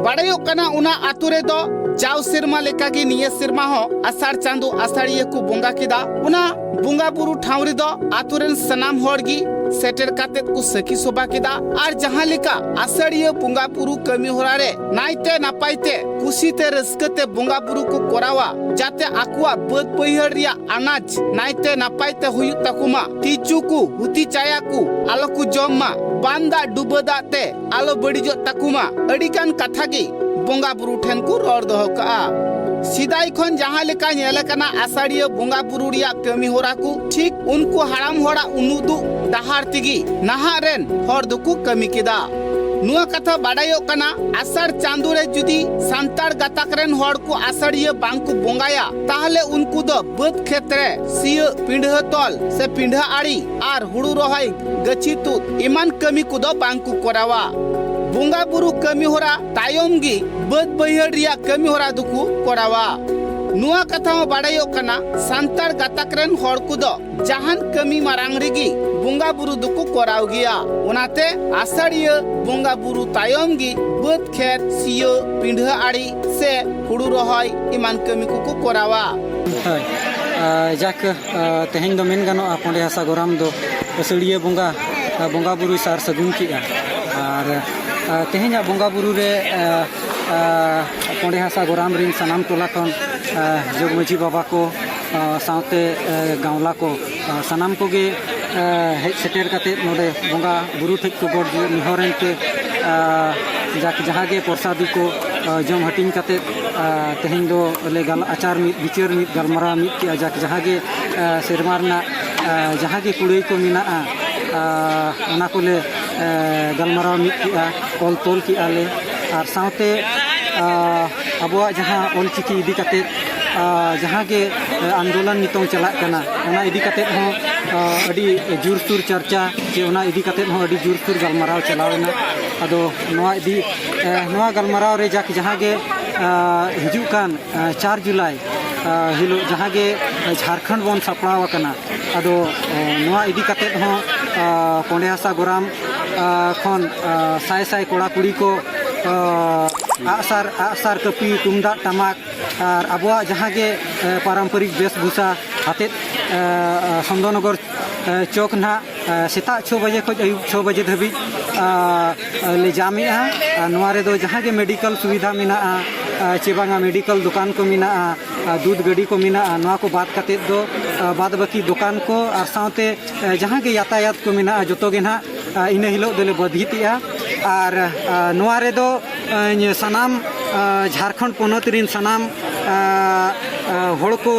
ᱵᱟᱲᱟᱭᱚᱜ ᱠᱟᱱᱟ, ᱚᱱᱟ ᱟᱛᱳ ᱨᱮᱫᱚ ᱡᱟᱣ ᱥᱮᱨᱢᱟ ᱞᱮᱠᱟᱜᱮ ᱱᱤᱭᱟᱹ ᱥᱮᱨᱢᱟ ᱦᱚᱸ ᱟᱥᱟᱲ ᱪᱟᱸᱫᱳ ᱟᱥᱟᱲᱤᱭᱟᱹ ᱠᱚ ᱵᱚᱸᱜᱟ ᱠᱮᱫᱟ᱾ ᱚᱱᱟ ᱵᱚᱸᱜᱟ ᱵᱩᱨᱩ ᱴᱷᱟᱶ ᱨᱮᱫᱚ ᱟᱛᱳ ᱨᱮᱱ ᱥᱟᱱᱟᱢ ᱦᱚᱲ ᱜᱮ ᱥᱮᱴᱮᱨ ᱠᱟᱛᱮᱫ ᱠᱚ ᱥᱟᱹᱠᱷᱤ ᱥᱚᱵᱷᱟ ᱠᱮᱫᱟ᱾ ᱟᱨ ᱡᱟᱦᱟᱸ ᱞᱮᱠᱟ ᱟᱥᱟᱲᱤᱭᱟᱹ ᱵᱚᱸᱜᱟ ᱵᱩᱨᱩ ᱠᱟᱹᱢᱤ ᱦᱚᱨᱟ ᱨᱮ ᱱᱟᱭᱛᱮ ᱱᱟᱯᱟᱭ ᱛᱮ ᱠᱩᱥᱤ ᱛᱮ ᱨᱟᱹᱥᱠᱟᱹ ᱛᱮ ᱵᱚᱸᱜᱟ ᱵᱩᱨᱩ ᱠᱚ ᱠᱚᱨᱟᱣᱟ, ᱡᱟᱛᱮ ᱟᱠᱚᱣᱟᱜ ᱵᱟᱹᱫᱽ ᱵᱟᱹᱭᱦᱟᱹᱲ ᱨᱮᱭᱟᱜ ᱟᱱᱟᱡ ᱱᱟᱭᱛᱮ ᱱᱟᱯᱟᱭ ᱛᱮ ᱦᱩᱭᱩᱜ ᱛᱟᱠᱚ ᱢᱟ, ᱛᱤᱡᱩ ᱠᱚ, ᱦᱩᱛᱤ ᱪᱟᱭᱟ ᱠᱚ ᱟᱞᱚ ᱠᱚ ᱡᱚᱢ ᱢᱟ, ᱵᱟᱱ ᱫᱟᱜ ᱰᱩᱵᱟᱹ ᱫᱟᱜ ᱛᱮ ᱟᱞᱚ ᱵᱟᱹᱲᱤᱡᱚᱜ ᱛᱟᱠᱚ ᱢᱟ, ᱟᱹᱰᱤ ᱜᱟᱱ ᱠᱟᱛᱷᱟ ᱜᱮ ᱵᱚᱸᱜᱟ ᱵᱩᱨᱩ ᱴᱷᱮᱱ ᱠᱚ ᱨᱚᱲ ᱫᱚᱦᱚ ᱠᱟᱜᱼᱟ᱾ ᱥᱮᱫᱟᱭ ᱠᱷᱚᱱ ᱡᱟᱦᱟᱸ ᱞᱮᱠᱟ ᱧᱮᱞ ᱟᱠᱟᱱᱟ, ᱟᱥᱟᱲᱤᱭᱟᱹ ᱵᱚᱸᱜᱟ ᱵᱩᱨᱩ ᱨᱮᱭᱟᱜ ᱠᱟᱹᱢᱤ ᱦᱚᱨᱟ ᱠᱚ ᱴᱷᱤᱠ ᱩᱱᱠᱩ ᱦᱟᱲᱟᱢ ᱦᱚᱲᱟᱜ ᱩᱱᱩᱫᱩᱜ ᱰᱟᱦᱟᱨ ᱛᱮᱜᱮ ᱱᱟᱦᱟᱜ ᱨᱮᱱ ᱦᱚᱲ ᱫᱚᱠᱚ ᱠᱟᱹᱢᱤ ᱠᱮᱫᱟ᱾ ᱱᱚᱣᱟ ᱠᱟᱛᱷᱟ ᱵᱟᱰᱟᱭᱚᱜ ᱠᱟᱱᱟ, ᱟᱥᱟᱲ ᱪᱟᱸᱫᱳ ᱨᱮ ᱡᱩᱫᱤ ᱥᱟᱱᱛᱟᱲ ᱜᱟᱛᱟᱠ ᱨᱮᱱ ᱦᱚᱲ ᱠᱚ ᱟᱥᱟᱲᱤᱭᱟᱹ ᱵᱟᱝ ᱠᱚ ᱵᱚᱸᱜᱟᱭᱟ, ᱛᱟᱦᱞᱮ ᱩᱱᱠᱩ ᱫᱚ ᱵᱟᱹᱫᱽ ᱠᱷᱮᱛ ᱨᱮ ᱥᱤᱭᱟᱹᱜ, ᱯᱤᱸᱰᱷᱟᱹ ᱛᱚᱞ ᱥᱮ ᱯᱤᱸᱰᱷᱟᱹ ᱟᱲᱮ ᱟᱨ ᱦᱩᱲᱩ ᱨᱚᱦᱚᱭ, ᱜᱟᱹᱪᱷᱤ ᱛᱩᱫ ᱮᱢᱟᱱ ᱠᱟᱹᱢᱤ ᱠᱚᱫᱚ ᱵᱟᱝ ᱠᱚ ᱠᱚᱨᱟᱣᱟ᱾ ᱵᱚᱸᱜᱟ ᱵᱩᱨᱩ ᱠᱟᱹᱢᱤ ᱦᱚᱨᱟ ᱛᱟᱭᱚᱢ ᱜᱮ ᱵᱟᱹᱫᱽ ᱵᱟᱹᱭᱦᱟᱹᱲ ᱨᱮᱭᱟᱜ ᱠᱟᱹᱢᱤ ᱦᱚᱨᱟ ᱫᱚᱠᱚ ᱠᱚᱨᱟᱣᱟ᱾ ᱱᱚᱣᱟ ᱠᱟᱛᱷᱟ ᱦᱚᱸ ᱵᱟᱰᱟᱭᱚᱜ ᱠᱟᱱᱟ, ᱥᱟᱱᱛᱟᱲ ᱜᱟᱛᱟᱠ ᱨᱮᱱ ᱦᱚᱲ ᱠᱚᱫᱚ ᱡᱟᱦᱟᱱ ᱠᱟᱹᱢᱤ ᱢᱟᱲᱟᱝ ᱨᱮᱜᱮ ᱵᱚᱸᱜᱟ ᱵᱩᱨᱩ ᱫᱚᱠᱚ ᱠᱚᱨᱟᱣ ᱜᱮᱭᱟ᱾ ᱚᱱᱟᱛᱮ ᱟᱥᱟᱲᱤᱭᱟᱹ ᱵᱚᱸᱜᱟ ᱵᱩᱨᱩ ᱛᱟᱭᱚᱢ ᱜᱮ ᱵᱟᱹᱫᱽ ᱠᱷᱮᱛ ᱥᱤᱭᱳᱜ, ᱯᱤᱸᱰᱷᱟᱹ ᱟᱲᱮ ᱥᱮ ᱦᱩᱲᱩ ᱨᱚᱦᱚᱭ ᱮᱢᱟᱱ ᱠᱟᱹᱢᱤ ᱠᱚᱠᱚ ᱠᱚᱨᱟᱣᱟ᱾ ᱦᱳᱭ᱾ ᱟᱨ ᱡᱟᱠ, ᱟᱨ ᱛᱮᱦᱮᱧ ᱫᱚ ᱢᱮᱱ ᱜᱟᱱᱚᱜᱼᱟ, ᱯᱚᱸᱰᱮ ᱦᱟᱥᱟ ᱜᱚᱨᱟᱢ ᱫᱚ ᱟᱹᱥᱟᱹᱲᱤᱭᱟᱹ ᱵᱚᱸᱜᱟ, ᱟᱨ ᱵᱚᱸᱜᱟ ᱵᱩᱨᱩᱭ ᱥᱟᱨ ᱥᱟᱹᱜᱩᱱ ᱠᱮᱜᱼᱟ᱾ ᱟᱨ, ᱟᱨ ᱛᱮᱦᱮᱧᱟᱜ ᱵᱚᱸᱜᱟ ᱵᱩᱨᱩ ᱨᱮ, ᱟᱨ, ᱟᱨ ᱯᱚᱸᱰᱮ ᱦᱟᱥᱟ ᱜᱚᱨᱟᱢ ᱨᱤᱱ ᱥᱟᱱᱟᱢ ᱴᱚᱞᱟ ᱠᱷᱚᱱ, ᱟᱨ ᱡᱚᱜᱽ ᱢᱟᱹᱡᱷᱤ ᱵᱟᱵᱟ ᱠᱚ, ᱟᱨ ᱥᱟᱶᱛᱮ, ᱟᱨ ᱜᱟᱶᱞᱟ ᱠᱚ, ᱟᱨ ᱥᱟᱱᱟᱢ ᱠᱚᱜᱮ, ᱟᱨ ᱦᱮᱡ ᱥᱮᱴᱮᱨ ᱠᱟᱛᱮ ᱱᱚᱰᱮ ᱵᱚᱸᱜᱟ ᱵᱩᱨᱩ ᱴᱷᱮᱡ ᱠᱚ ᱜᱚᱰ ᱱᱮᱦᱚᱨᱮᱱ ᱛᱮ, ᱟᱨ ᱡᱟᱠ ᱡᱟᱦᱟᱸ ᱜᱮ ᱯᱨᱚᱥᱟᱫᱤ ᱠᱚ, ᱟᱨ ᱡᱚᱢ ᱦᱟᱹᱴᱤᱧ ᱠᱟᱛᱮ, ᱟᱨ ᱛᱮᱦᱮᱧ ᱫᱚ ᱞᱮ ᱜᱟᱞ-, ᱟᱪᱟᱨ ᱢᱤᱫ, ᱵᱤᱪᱟᱹᱨ ᱢᱤᱫ, ᱜᱟᱞᱢᱟᱨᱟᱣ ᱢᱤᱫ ᱠᱮᱜᱼᱟ, ᱡᱟᱠ ᱡᱟᱦᱟᱸ ᱜᱮ, ᱟᱨ ᱥᱮᱨᱢᱟ ᱨᱮᱱᱟᱜ, ᱟᱨ ᱡᱟᱦᱟᱸ ᱜᱮ ᱠᱩᱲᱟᱹᱭ ᱠᱚ ᱢᱮᱱᱟᱜᱼᱟ, ᱟᱨ ᱚᱱᱟ ᱠᱚᱞᱮ, ᱟᱨ ᱜᱟᱞᱢᱟᱨᱟᱣ ᱢᱤᱫ ᱠᱮᱜᱼᱟ, ᱚᱞ ᱛᱚᱞ ᱠᱮᱜᱼᱟ ᱞᱮ, ᱟᱨ ᱥᱟᱶᱛᱮ, ᱟᱨ ᱟᱵᱚᱣᱟᱜ ᱡᱟᱦᱟᱸ ᱚᱞ ᱪᱤᱠᱤ ᱤᱫᱤ ᱠᱟᱛᱮ, ᱟᱨ ᱡᱟᱦᱟᱸ ᱜᱮ, ᱟᱨ ᱟᱱᱫᱳᱞᱚᱱ ᱱᱤᱛᱚᱝ ᱪᱟᱞᱟᱜ ᱠᱟᱱᱟ, ᱚᱱᱟ ᱤᱫᱤ ᱠᱟᱛᱮ ᱦᱚᱸ, ᱟᱨ ᱟᱹᱰᱤ ᱡᱳᱨᱥᱳᱨ ᱪᱟᱨᱪᱟ ᱪᱮ ᱚᱱᱟ ᱤᱫᱤ ᱠᱟᱛᱮ ᱦᱚᱸ ᱟᱹᱰᱤ ᱡᱳᱨᱥᱳᱨ ᱜᱟᱞᱢᱟᱨᱟᱣ ᱪᱟᱞᱟᱣ ᱮᱱᱟ᱾ ᱟᱫᱚ ᱱᱚᱣᱟ ᱤᱫᱤ, ᱟᱨ ᱱᱚᱣᱟ ᱜᱟᱞᱢᱟᱨᱟᱣ ᱨᱮ ᱡᱟᱠ ᱡᱟᱦᱟᱸ ᱜᱮ, ᱟᱨ ᱦᱤᱡᱩᱜ ᱠᱟᱱ, ᱟᱨ ᱪᱟᱨ ᱡᱩᱞᱟᱭ, ᱟᱨ ᱦᱤᱞᱳᱜ ᱡᱟᱦᱟᱸ ᱜᱮ ᱡᱷᱟᱲᱠᱷᱚᱸᱰ ᱵᱚᱱ ᱥᱟᱯᱲᱟᱣ ᱟᱠᱟᱱᱟ, ᱟᱫᱚ, ᱟᱨ ᱱᱚᱣᱟ ᱤᱫᱤ ᱠᱟᱛᱮ ᱦᱚᱸ, ᱟᱨ ᱯᱚᱸᱰᱮ ᱦᱟᱥᱟ ᱜᱚᱨᱟᱢ, ᱟᱨ ᱠᱷᱚᱱ, ᱟᱨ ᱥᱟᱭ ᱥᱟᱭ ᱠᱚᱲᱟ ᱠᱩᱲᱤ ᱠᱚ, ᱟᱨ ᱟᱜᱼᱥᱟᱨ, ᱟᱜᱼᱥᱟᱨ ᱠᱟᱹᱯᱤ, ᱛᱩᱢᱫᱟᱜ ᱴᱟᱢᱟᱠ ᱟᱨ ᱟᱵᱚᱣᱟᱜ ᱡᱟᱦᱟᱸ ᱜᱮ, ᱟᱨ ᱯᱟᱨᱟᱢᱯᱚᱨᱤᱠ ᱵᱮᱥᱵᱷᱩᱥᱟ ᱟᱛᱮᱫ, ᱟᱨ ᱥᱚᱱᱫᱚᱱᱚᱜᱚᱨ, ᱟᱨ ᱪᱚᱠ ᱱᱟᱦᱟᱜ, ᱟᱨ ᱥᱮᱛᱟᱜ ᱪᱷᱚ ᱵᱟᱡᱮ ᱠᱷᱚᱱ ᱟᱹᱭᱩᱵ ᱪᱷᱚ ᱵᱟᱡᱮ ᱫᱷᱟᱹᱵᱤᱡ, ᱟᱨ ᱞᱮ ᱡᱟᱢᱮᱜᱼᱟ᱾ ᱟᱨ ᱱᱚᱣᱟ ᱨᱮᱫᱚ ᱡᱟᱦᱟᱸ ᱜᱮ ᱢᱮᱰᱤᱠᱮᱞ ᱥᱩᱵᱤᱫᱷᱟ ᱢᱮᱱᱟᱜᱼᱟ, ᱟᱨ ᱪᱮ ᱵᱟᱝᱟ ᱢᱮᱰᱤᱠᱮᱞ ᱫᱚᱠᱟᱱ ᱠᱚ ᱢᱮᱱᱟᱜᱼᱟ, ᱟᱨ ᱫᱩᱫᱷ ᱜᱟᱹᱰᱤ ᱠᱚ ᱢᱮᱱᱟᱜᱼᱟ, ᱱᱚᱣᱟ ᱠᱚ ᱵᱟᱫ ᱠᱟᱛᱮᱫ ᱫᱚ, ᱟᱨ ᱵᱟᱫ ᱵᱟᱹᱠᱤ ᱫᱚᱠᱟᱱ ᱠᱚ ᱟᱨ ᱥᱟᱶᱛᱮ, ᱟᱨ ᱡᱟᱦᱟᱸ ᱜᱮ ᱭᱟᱛᱟᱭᱟᱛ ᱠᱚ ᱢᱮᱱᱟᱜᱼᱟ, ᱡᱚᱛᱚ ᱜᱮ ᱱᱟᱦᱟᱜ, ᱟᱨ ᱤᱱᱟᱹ ᱦᱤᱞᱳᱜ ᱫᱚᱞᱮ ᱵᱟᱹᱫᱷᱤᱛᱮᱜᱼᱟ᱾ ᱟᱨ, ᱟᱨ ᱱᱚᱣᱟ ᱨᱮᱫᱚ, ᱟᱨ ᱥᱟᱱᱟᱢ, ᱟᱨ ᱡᱷᱟᱲᱠᱷᱚᱸᱰ ᱯᱚᱱᱚᱛ ᱨᱮᱱ ᱥᱟᱱᱟᱢ, ᱟ, ᱟ, ᱦᱚᱲ ᱠᱚ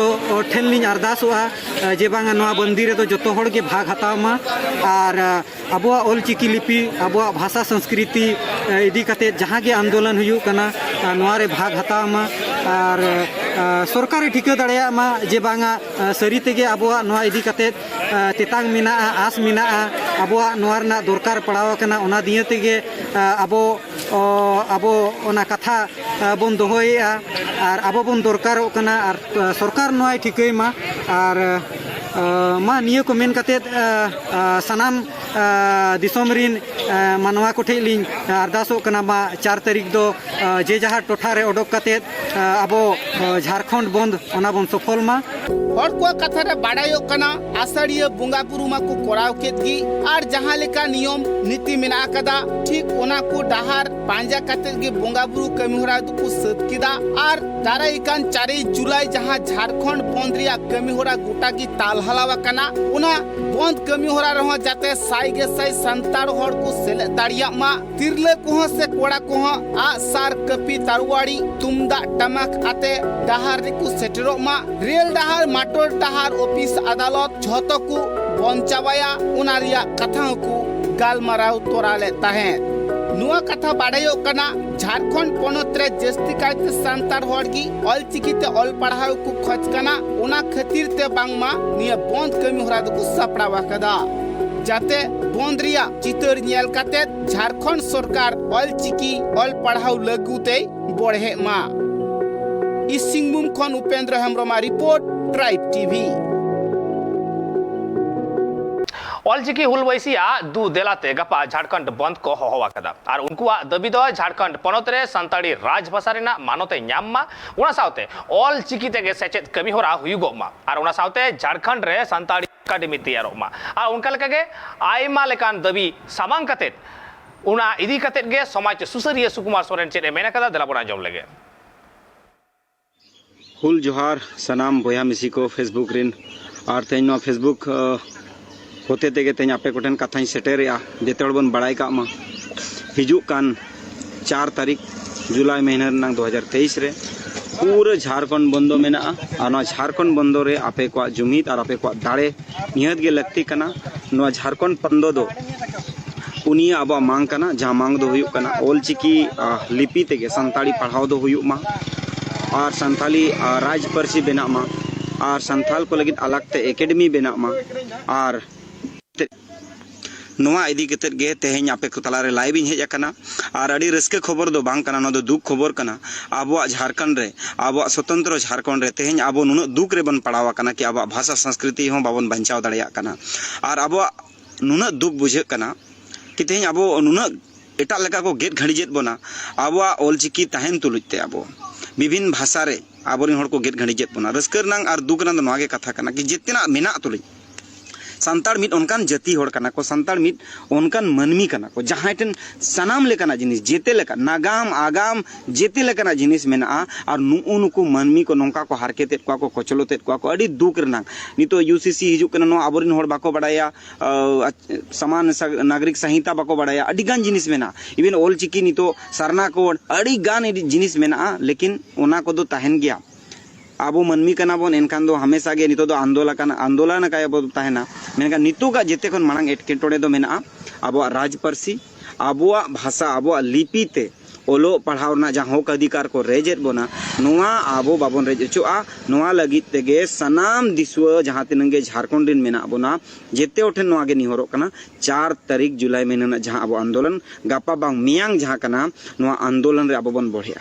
ᱴᱷᱮᱱ ᱞᱤᱧ ᱟᱨᱫᱟᱥᱚᱜᱼᱟ, ᱟ, ᱡᱮ ᱵᱟᱝᱟ ᱱᱚᱣᱟ ᱵᱟᱹᱱᱫᱤ ᱨᱮᱫᱚ ᱡᱚᱛᱚ ᱦᱚᱲ ᱜᱮ ᱵᱷᱟᱜᱽ ᱦᱟᱛᱟᱣ ᱢᱟ᱾ ᱟᱨ, ᱟ, ᱟᱵᱚᱣᱟᱜ ᱚᱞ ᱪᱤᱠᱤ ᱞᱤᱯᱤ, ᱟᱵᱚᱣᱟᱜ ᱵᱷᱟᱥᱟ ᱥᱚᱝᱥᱠᱨᱤᱛᱤ, ᱟ, ᱤᱫᱤ ᱠᱟᱛᱮ ᱡᱟᱦᱟᱸ ᱜᱮ ᱟᱱᱫᱳᱞᱚᱱ ᱦᱩᱭᱩᱜ ᱠᱟᱱᱟ, ᱟ, ᱱᱚᱣᱟ ᱨᱮ ᱵᱷᱟᱜᱽ ᱦᱟᱛᱟᱣ ᱢᱟ᱾ ᱟᱨ, ᱟ, ᱥᱚᱨᱠᱟᱨᱮ ᱴᱷᱤᱠᱟᱹ ᱫᱟᱲᱮᱭᱟᱜ ᱢᱟ ᱡᱮ ᱵᱟᱝᱟ, ᱟ, ᱥᱟᱹᱨᱤ ᱛᱮᱜᱮ ᱟᱵᱚᱣᱟᱜ ᱱᱚᱣᱟ ᱤᱫᱤ ᱠᱟᱛᱮ, ᱟ, ᱛᱮᱛᱟᱝ ᱢᱮᱱᱟᱜᱼᱟ, ᱟᱥ ᱢᱮᱱᱟᱜᱼᱟ, ᱟᱵᱚᱣᱟᱜ ᱱᱚᱣᱟ ᱨᱮᱱᱟᱜ ᱫᱚᱨᱠᱟᱨ ᱯᱟᱲᱟᱣ ᱟᱠᱟᱱᱟ, ᱚᱱᱟ ᱫᱤᱭᱮ ᱛᱮᱜᱮ, ᱟ, ᱟᱵᱚ, ᱚ, ᱟᱵᱚ ᱚᱱᱟ ᱠᱟᱛᱷᱟ, ᱟ, ᱵᱚᱱ ᱫᱚᱦᱚᱭᱮᱫᱼᱟ ᱟᱨ ᱟᱵᱚ ᱵᱚᱱ ᱫᱚᱨᱠᱟᱨᱚᱜ ᱠᱟᱱᱟ ᱟᱨ, ᱟ, ᱥᱚᱨᱠᱟᱨ ᱱᱚᱣᱟᱭ ᱴᱷᱤᱠᱟᱹᱭ ᱢᱟ᱾ ᱟᱨ, ᱟ, ᱢᱟ ᱱᱤᱭᱟᱹ ᱠᱚ ᱢᱮᱱ ᱠᱟᱛᱮᱫ, ᱟ, ᱟ, ᱥᱟᱱᱟᱢ, ᱟ, ᱫᱤᱥᱚᱢ ᱨᱤᱱ, ᱟ, ᱢᱟᱱᱣᱟ ᱠᱚᱴᱷᱮᱱ ᱞᱤᱧ ᱟᱨᱫᱟᱥᱚᱜ ᱠᱟᱱᱟ, ᱢᱟ ᱪᱟᱨ ᱛᱟᱹᱨᱤᱠᱷ ᱫᱚ, ᱟ, ᱡᱮ ᱡᱟᱦᱟᱸ ᱴᱚᱴᱷᱟ ᱨᱮ ᱚᱰᱚᱠ ᱠᱟᱛᱮᱫ, ᱟ, ᱟᱵᱚ, ᱟ, ᱡᱷᱟᱲᱠᱷᱚᱸᱰ ᱵᱚᱱᱫᱷ ᱚᱱᱟ ᱵᱚᱱ ᱥᱚᱯᱷᱚᱞ ᱢᱟ᱾ ᱦᱚᱲ ᱠᱚᱣᱟᱜ ᱠᱟᱛᱷᱟ ᱨᱮ ᱵᱟᱰᱟᱭᱚᱜ ᱠᱟᱱᱟ, ᱟᱥᱟᱲᱤᱭᱟᱹ ᱵᱚᱸᱜᱟ ᱵᱩᱨᱩ ᱢᱟᱠᱚ ᱠᱚᱨᱟᱣ ᱠᱮᱫ ᱜᱮ, ᱟᱨ ᱡᱟᱦᱟᱸ ᱞᱮᱠᱟ ᱱᱤᱭᱚᱢ ᱱᱤᱛᱤ ᱢᱮᱱᱟᱜ ᱟᱠᱟᱫᱟ, ᱴᱷᱤᱠ ᱚᱱᱟ ᱠᱚ ᱰᱟᱦᱟᱨ ᱯᱟᱸᱡᱟ ᱠᱟᱛᱮᱫ ᱜᱮ ᱵᱚᱸᱜᱟ ᱵᱩᱨᱩ ᱠᱟᱹᱢᱤ ᱦᱚᱨᱟ ᱫᱚᱠᱚ ᱥᱟᱹᱛ ᱠᱮᱫᱟ᱾ ᱟᱨ ᱫᱟᱨᱟᱭ ᱠᱟᱱ ᱪᱟᱨᱮᱭ ᱡᱩᱞᱟᱭ ᱡᱟᱦᱟᱸ ᱡᱷᱟᱲᱠᱷᱚᱸᱰ ᱵᱚᱱᱫᱷ ᱨᱮᱭᱟᱜ ᱠᱟᱹᱢᱤ ᱦᱚᱨᱟ ᱜᱚᱴᱟ ᱜᱮ ᱛᱟᱞᱦᱟᱞᱟᱣ ᱟᱠᱟᱱᱟ, ᱚᱱᱟ ᱵᱚᱱᱫᱷ ᱠᱟᱹᱢᱤ ᱦᱚᱨᱟ ᱨᱮᱦᱚᱸ ᱡᱟᱛᱮ ᱥᱟᱭ ᱜᱮ ᱥᱟᱭ ᱥᱟᱱᱛᱟᱲ ᱦᱚᱲ ᱠᱚ ᱥᱮᱞᱮᱫ ᱫᱟᱲᱮᱭᱟᱜ ᱢᱟ, ᱛᱤᱨᱞᱟᱹ ᱠᱚᱦᱚᱸ ᱥᱮ ᱠᱚᱲᱟ ᱠᱚᱦᱚᱸ ᱟᱜ ᱥᱟᱨ, ᱠᱟᱹᱯᱤ, ᱛᱟᱨᱣᱟᱲᱤ, ᱛᱩᱢᱫᱟᱜ ᱴᱟᱢᱟᱠ ᱟᱛᱮ ᱰᱟᱦᱟᱨ ᱨᱮᱠᱚ ᱥᱮᱴᱮᱨᱚᱜ ᱢᱟ, ᱨᱮᱞ ᱰᱟᱦᱟᱨ, ᱢᱟᱴᱚᱨ ᱰᱟᱦᱟᱨ, ᱚᱯᱷᱤᱥ, ᱟᱫᱟᱞᱚᱛ ᱡᱷᱚᱛᱚ ᱠᱚ ᱵᱚᱱ ᱪᱟᱵᱟᱭᱟ, ᱚᱱᱟ ᱨᱮᱭᱟᱜ ᱠᱟᱛᱷᱟ ᱦᱚᱸᱠᱚ ᱜᱟᱞᱢᱟᱨᱟᱣ ᱛᱚᱨᱟ ᱞᱮᱫ ᱛᱟᱦᱮᱸᱫ᱾ ᱱᱚᱣᱟ ᱠᱟᱛᱷᱟ ᱵᱟᱰᱟᱭᱚᱜ ᱠᱟᱱᱟ, ᱡᱷᱟᱲᱠᱷᱚᱸᱰ ᱯᱚᱱᱚᱛ ᱨᱮ ᱡᱟᱹᱥᱛᱤ ᱠᱟᱭᱛᱮ ᱥᱟᱱᱛᱟᱲ ᱦᱚᱲ ᱜᱮ ᱚᱞᱪᱤᱠᱤ ᱛᱮ ᱚᱞ ᱯᱟᱲᱦᱟᱣ ᱠᱚ ᱠᱷᱚᱡᱽ ᱠᱟᱱᱟ, ᱚᱱᱟ ᱠᱷᱟᱹᱛᱤᱨ ᱛᱮ ᱵᱟᱝᱢᱟ ᱱᱤᱭᱟᱹ ᱵᱚᱱᱫ ᱠᱟᱹᱢᱤ ᱦᱚᱨᱟ ᱫᱚᱠᱚ ᱥᱟᱯᱲᱟᱣ ᱟᱠᱟᱫᱟ, ᱡᱟᱛᱮ ᱵᱚᱱᱫ ᱨᱮᱭᱟᱜ ᱪᱤᱛᱟᱹᱨ ᱧᱮᱞ ᱠᱟᱛᱮ ᱡᱷᱟᱲᱠᱷᱚᱸᱰ ᱥᱚᱨᱠᱟᱨ ᱚᱞᱪᱤᱠᱤ ᱚᱞ ᱯᱟᱲᱦᱟᱣ ᱞᱟᱹᱜᱩ ᱛᱮᱭ ᱵᱚᱲᱦᱮᱜ ᱢᱟ᱾ ᱤᱥᱤᱝᱵᱷᱩᱢ ᱠᱷᱚᱱ ᱩᱯᱮᱱᱫᱨᱚ ᱦᱮᱢᱵᱨᱚᱢᱟᱜ ᱨᱤᱯᱳᱨᱴ, ᱴᱨᱟᱭᱤᱵᱽ ᱴᱤᱵᱷᱤ᱾ ᱚᱞᱪᱤᱠᱤ ᱦᱩᱞ ᱵᱟᱹᱭᱥᱤᱭᱟᱜ ᱫᱩ ᱫᱮᱞᱟᱛᱮ ᱜᱟᱯᱟ ᱡᱷᱟᱲᱠᱷᱚᱸᱰ ᱵᱚᱱᱫ ᱠᱚ ᱦᱚᱦᱚ ᱟᱠᱟᱫᱟ᱾ ᱟᱨ ᱩᱱᱠᱩᱣᱟᱜ ᱫᱟᱹᱵᱤ ᱫᱚ ᱡᱷᱟᱲᱠᱷᱚᱸᱰ ᱯᱚᱱᱚᱛ ᱨᱮ ᱥᱟᱱᱛᱟᱲᱤ ᱨᱟᱡᱽ ᱵᱷᱟᱥᱟ ᱨᱮᱱᱟᱜ ᱢᱟᱱᱚᱛ ᱮ ᱧᱟᱢ ᱢᱟ, ᱚᱱᱟ ᱥᱟᱶᱛᱮ ᱚᱞ ᱪᱤᱠᱤ ᱛᱮᱜᱮ ᱥᱮᱪᱮᱫ ᱠᱟᱹᱢᱤ ᱦᱚᱨᱟ ᱦᱩᱭᱩᱜᱚᱜ ᱢᱟ, ᱟᱨ ᱚᱱᱟ ᱥᱟᱶᱛᱮ ᱡᱷᱟᱲᱠᱷᱚᱸᱰ ᱨᱮ ᱥᱟᱱᱛᱟᱲᱤ ᱮᱠᱟᱰᱮᱢᱤ ᱛᱮᱭᱟᱨᱚᱜ ᱢᱟ᱾ ᱟᱨ ᱚᱱᱠᱟ ᱞᱮᱠᱟᱜᱮ ᱟᱭᱢᱟ ᱞᱮᱠᱟᱱ ᱫᱟᱹᱵᱤ ᱥᱟᱢᱟᱝ ᱠᱟᱛᱮᱫ, ᱚᱱᱟ ᱤᱫᱤ ᱠᱟᱛᱮᱫ ᱜᱮ ᱥᱚᱢᱟᱡᱽ ᱥᱩᱥᱟᱹᱨᱤᱭᱟᱹ ᱥᱩᱠᱩᱢᱟᱨ ᱥᱚᱨᱮᱱ ᱪᱮᱫ ᱮ ᱢᱮᱱ ᱟᱠᱟᱫᱟ, ᱫᱮᱞᱟ ᱵᱚᱱ ᱟᱸᱡᱚᱢ ᱞᱮᱜᱮ᱾ ᱦᱩᱞ ᱡᱚᱦᱟᱨ ᱥᱟᱱᱟᱢ ᱵᱚᱭᱦᱟ ᱢᱤᱥᱤ ᱠᱚ Facebook ᱨᱤᱱ᱾ ᱟᱨ ᱛᱮᱦᱮᱧ ᱱᱚᱣᱟ Facebook, ᱟᱸ, ᱦᱚᱛᱮ ᱛᱮᱜᱮ ᱛᱮᱦᱮᱧ ᱟᱯᱮ ᱠᱚᱴᱷᱮᱱ ᱠᱟᱛᱷᱟᱧ ᱥᱮᱴᱮᱨᱮᱜᱼᱟ, ᱡᱮᱛᱮ ᱦᱚᱲ ᱵᱚᱱ ᱵᱟᱲᱟᱭ ᱠᱟᱜ ᱢᱟ, ᱦᱤᱡᱩᱜ ᱠᱟᱱ ᱪᱟᱨ ᱛᱟᱹᱨᱤᱠᱷ ᱡᱩᱞᱟᱭ ᱢᱟᱹᱦᱱᱟᱹ ᱨᱮᱱᱟᱜ ᱫᱩ ᱦᱟᱡᱟᱨ ᱛᱮᱭᱤᱥ ᱨᱮ ᱯᱩᱨᱟᱹ ᱡᱷᱟᱲᱠᱷᱚᱸᱰ ᱵᱚᱱᱫᱚ ᱢᱮᱱᱟᱜᱼᱟ᱾ ᱟᱨ ᱱᱚᱣᱟ ᱡᱷᱟᱲᱠᱷᱚᱸᱰ ᱵᱚᱱᱫᱚ ᱨᱮ ᱟᱯᱮ ᱠᱚᱣᱟᱜ ᱡᱩᱢᱤᱫ ᱟᱨ ᱟᱯᱮ ᱠᱚᱣᱟᱜ ᱫᱟᱲᱮ ᱱᱤᱦᱟᱹᱛ ᱜᱮ ᱞᱟᱹᱠᱛᱤ ᱠᱟᱱᱟ᱾ ᱱᱚᱣᱟ ᱡᱷᱟᱲᱠᱷᱚᱸᱰ ᱵᱚᱱᱫᱚ ᱫᱚ ᱯᱩᱱᱭᱟᱹ ᱟᱵᱚᱣᱟᱜ ᱢᱟᱝ ᱠᱟᱱᱟ, ᱡᱟᱦᱟᱸ ᱢᱟᱝ ᱫᱚ ᱦᱩᱭᱩᱜ ᱠᱟᱱᱟ ᱚᱞ ᱪᱤᱠᱤ, ᱟᱦ, ᱞᱤᱯᱤ ᱛᱮᱜᱮ ᱥᱟᱱᱛᱟᱲᱤ ᱯᱟᱲᱦᱟᱣ ᱫᱚ ᱦᱩᱭᱩᱜ ᱢᱟ, ᱟᱨ ᱥᱟᱱᱛᱟᱲᱤ, ᱟᱦ, ᱨᱟᱡᱽ ᱯᱟᱹᱨᱥᱤ ᱵᱮᱱᱟᱜ ᱢᱟ, ᱟᱨ ᱥᱟᱱᱛᱟᱲ ᱠᱚ ᱞᱟᱹᱜᱤᱫ ᱟᱞᱟᱜᱽ ᱛᱮ ᱮᱠᱟᱰᱮᱢᱤ ᱵᱮᱱᱟᱜ ᱢᱟ᱾ ᱟᱨ ᱱᱚᱣᱟ ᱤᱫᱤ ᱠᱟᱛᱮᱫ ᱜᱮ ᱛᱮᱦᱮᱧ ᱟᱯᱮ ᱠᱚ ᱛᱟᱞᱟᱨᱮ live ᱤᱧ ᱦᱮᱡ ᱟᱠᱟᱱᱟ᱾ ᱟᱨ ᱟᱹᱰᱤ ᱨᱟᱹᱥᱠᱟᱹ ᱠᱷᱚᱵᱚᱨ ᱫᱚ ᱵᱟᱝ ᱠᱟᱱᱟ, ᱱᱚᱣᱟ ᱫᱚ ᱫᱩᱠ ᱠᱷᱚᱵᱚᱨ ᱠᱟᱱᱟ᱾ ᱟᱵᱚᱣᱟᱜ ᱡᱷᱟᱲᱠᱷᱚᱸᱰ ᱨᱮ, ᱟᱵᱚᱣᱟᱜ ᱥᱚᱛᱚᱱᱛᱨᱚ ᱡᱷᱟᱲᱠᱷᱚᱸᱰ ᱨᱮ ᱛᱮᱦᱮᱧ ᱟᱵᱚ ᱱᱩᱱᱟᱹᱜ ᱫᱩᱠ ᱨᱮᱵᱚᱱ ᱯᱟᱲᱟᱣ ᱟᱠᱟᱱᱟ ᱠᱤ ᱟᱵᱚᱣᱟᱜ ᱵᱷᱟᱥᱟ ᱥᱚᱝᱥᱠᱨᱤᱛᱤ ᱦᱚᱸ ᱵᱟᱵᱚᱱ ᱵᱟᱧᱪᱟᱣ ᱫᱟᱲᱮᱭᱟᱜ ᱠᱟᱱᱟ᱾ ᱟᱨ ᱟᱵᱚᱣᱟᱜ ᱱᱩᱱᱟᱹᱜ ᱫᱩᱠ ᱵᱩᱡᱷᱟᱹᱜ ᱠᱟᱱᱟ ᱠᱤ ᱛᱮᱦᱮᱧ ᱟᱵᱚ ᱱᱩᱱᱟᱹᱜ ᱮᱴᱟᱜ ᱞᱮᱠᱟ ᱠᱚ ᱜᱮᱫ ᱜᱷᱟᱹᱲᱤᱡᱮᱫ ᱵᱚᱱᱟ, ᱟᱵᱚᱣᱟᱜ ᱚᱞᱪᱤᱠᱤ ᱛᱟᱦᱮᱱ ᱛᱩᱞᱩᱡ ᱛᱮ ᱟᱵᱚ ᱵᱤᱵᱷᱤᱱ ᱵᱷᱟᱥᱟ ᱨᱮ ᱟᱵᱚᱨᱮᱱ ᱦᱚᱲ ᱠᱚ ᱜᱮᱫ ᱜᱷᱟᱹᱲᱤᱡᱮᱫ ᱵᱚᱱᱟ᱾ ᱨᱟᱹᱥᱠᱟᱹ ᱨᱮᱱᱟᱜ ᱟᱨ ᱫᱩᱠ ᱨᱮᱱᱟᱜ ᱫᱚ ᱱᱚᱣᱟ ᱜᱮ ᱠᱟᱛᱷᱟ ᱠᱟᱱᱟ ᱠᱤ ᱡᱮᱛᱮᱱᱟᱜ ᱢᱮᱱᱟᱜ ᱛᱩᱞᱩᱡ ᱥᱟᱱᱛᱟᱲ ᱢᱤᱫ ᱚᱱᱠᱟᱱ ᱡᱟᱹᱛᱤ ᱦᱚᱲ ᱠᱟᱱᱟ ᱠᱚ, ᱥᱟᱱᱛᱟᱲ ᱢᱤᱫ ᱚᱱᱠᱟᱱ ᱢᱟᱹᱱᱢᱤ ᱠᱟᱱᱟ ᱠᱚ, ᱡᱟᱦᱟᱸᱭ ᱴᱷᱮᱱ ᱥᱟᱱᱟᱢ ᱞᱮᱠᱟᱱᱟᱜ ᱡᱤᱱᱤᱥ, ᱡᱮᱛᱮ ᱞᱮᱠᱟ ᱱᱟᱜᱟᱢ, ᱟᱜᱟᱢ, ᱡᱮᱛᱮ ᱞᱮᱠᱟᱱᱟᱜ ᱡᱤᱱᱤᱥ ᱢᱮᱱᱟᱜᱼᱟ᱾ ᱟᱨ ᱱᱩᱜᱼᱩ ᱱᱩᱠᱩ ᱢᱟᱹᱱᱢᱤ ᱠᱚ ᱱᱚᱝᱠᱟ ᱠᱚ ᱦᱟᱨᱠᱮᱛᱮᱫ ᱠᱚᱣᱟ ᱠᱚ, ᱠᱚᱪᱞᱚᱛᱮᱫ ᱠᱚᱣᱟ ᱠᱚ, ᱟᱹᱰᱤ ᱫᱩᱠ ᱨᱮᱱᱟᱜ᱾ ᱱᱤᱛᱚᱜ ᱤᱭᱩ ᱥᱤ ᱥᱤ ᱦᱤᱡᱩᱜ ᱠᱟᱱᱟ, ᱱᱚᱣᱟ ᱟᱵᱚᱨᱮᱱ ᱦᱚᱲ ᱵᱟᱠᱚ ᱵᱟᱲᱟᱭᱟ, ᱟᱹ, ᱥᱟᱢᱟᱱ ᱥᱟ-, ᱱᱟᱜᱚᱨᱤᱠ ᱥᱟᱝᱦᱤᱛᱟ ᱵᱟᱠᱚ ᱵᱟᱲᱟᱭᱟ, ᱟᱹᱰᱤ ᱜᱟᱱ ᱡᱤᱱᱤᱥ ᱢᱮᱱᱟᱜᱼᱟ᱾ ᱤᱵᱷᱮᱱ ᱚᱞ ᱪᱤᱠᱤ ᱱᱤᱛᱚᱜ ᱥᱟᱨᱱᱟ ᱠᱳᱰ, ᱟᱹᱰᱤ ᱜᱟᱱ ᱡᱤᱱᱤᱥ ᱢᱮᱱᱟᱜᱼᱟ, ᱞᱮᱠᱤᱱ ᱚᱱᱟ ᱠᱚᱫᱚ ᱛᱟᱦᱮᱱ ᱜᱮᱭᱟ᱾ ᱟᱵᱚ ᱢᱟᱹᱱᱢᱤ ᱠᱟᱱᱟ ᱵᱚᱱ, ᱮᱱᱠᱷᱟᱱ ᱫᱚ ᱦᱟᱢᱮᱥᱟ ᱜᱮ ᱱᱤᱛᱚᱜ ᱫᱚ ᱟᱱᱫᱳᱞᱚᱱ ᱠᱟᱱᱟ, ᱟᱱᱫᱳᱞᱚᱱ ᱟᱠᱟᱭ ᱟᱵᱚ ᱛᱟᱦᱮᱱᱟ᱾ ᱢᱮᱱᱠᱷᱟᱱ ᱱᱤᱛᱚᱜᱟᱜ ᱡᱮᱛᱮ ᱠᱷᱚᱱ ᱢᱟᱲᱟᱝ ᱮᱴᱠᱮᱴᱚᱬᱮ ᱫᱚ ᱢᱮᱱᱟᱜᱼᱟ ᱟᱵᱚᱣᱟᱜ ᱨᱟᱡᱽ ᱯᱟᱹᱨᱥᱤ, ᱟᱵᱚᱣᱟᱜ ᱵᱷᱟᱥᱟ, ᱟᱵᱚᱣᱟᱜ ᱞᱤᱯᱤ ᱛᱮ ᱚᱞᱚᱜ ᱯᱟᱲᱦᱟᱣ ᱨᱮᱱᱟᱜ ᱡᱟᱦᱟᱸ ᱦᱚᱠ ᱚᱫᱷᱤᱠᱟᱨ ᱠᱚ ᱨᱮᱡᱮᱫ ᱵᱚᱱᱟ, ᱱᱚᱣᱟ ᱟᱵᱚ ᱵᱟᱵᱚᱱ ᱨᱮᱡ ᱦᱚᱪᱚᱜᱼᱟ᱾ ᱱᱚᱣᱟ ᱞᱟᱹᱜᱤᱫ ᱛᱮᱜᱮ ᱥᱟᱱᱟᱢ ᱫᱤᱥᱩᱣᱟᱹ ᱡᱟᱦᱟᱸ ᱛᱤᱱᱟᱹᱜ ᱜᱮ ᱡᱷᱟᱲᱠᱷᱚᱸᱰ ᱨᱮᱱ ᱢᱮᱱᱟᱜ ᱵᱚᱱᱟ, ᱡᱮᱛᱮ ᱦᱚᱲ ᱴᱷᱮᱱ ᱱᱚᱣᱟ ᱜᱮ ᱱᱮᱦᱚᱨᱚᱜ ᱠᱟᱱᱟ, ᱪᱟᱨ ᱛᱟᱹᱨᱤᱠᱷ ᱡᱩᱞᱟᱭ ᱢᱟᱹᱦᱱᱟᱹ ᱨᱮᱱᱟᱜ ᱡᱟᱦᱟᱸ ᱟᱵᱚ ᱟᱱᱫᱳᱞᱚᱱ, ᱜᱟᱯᱟ ᱵᱟᱝ ᱢᱮᱭᱟᱝ ᱡᱟᱦᱟᱸ ᱠᱟᱱᱟ, ᱱᱚᱣᱟ ᱟᱱᱫᱳᱞᱚᱱ ᱨᱮ ᱟᱵᱚ ᱵᱚᱱ ᱵᱚᱲᱦᱮᱜᱼᱟ᱾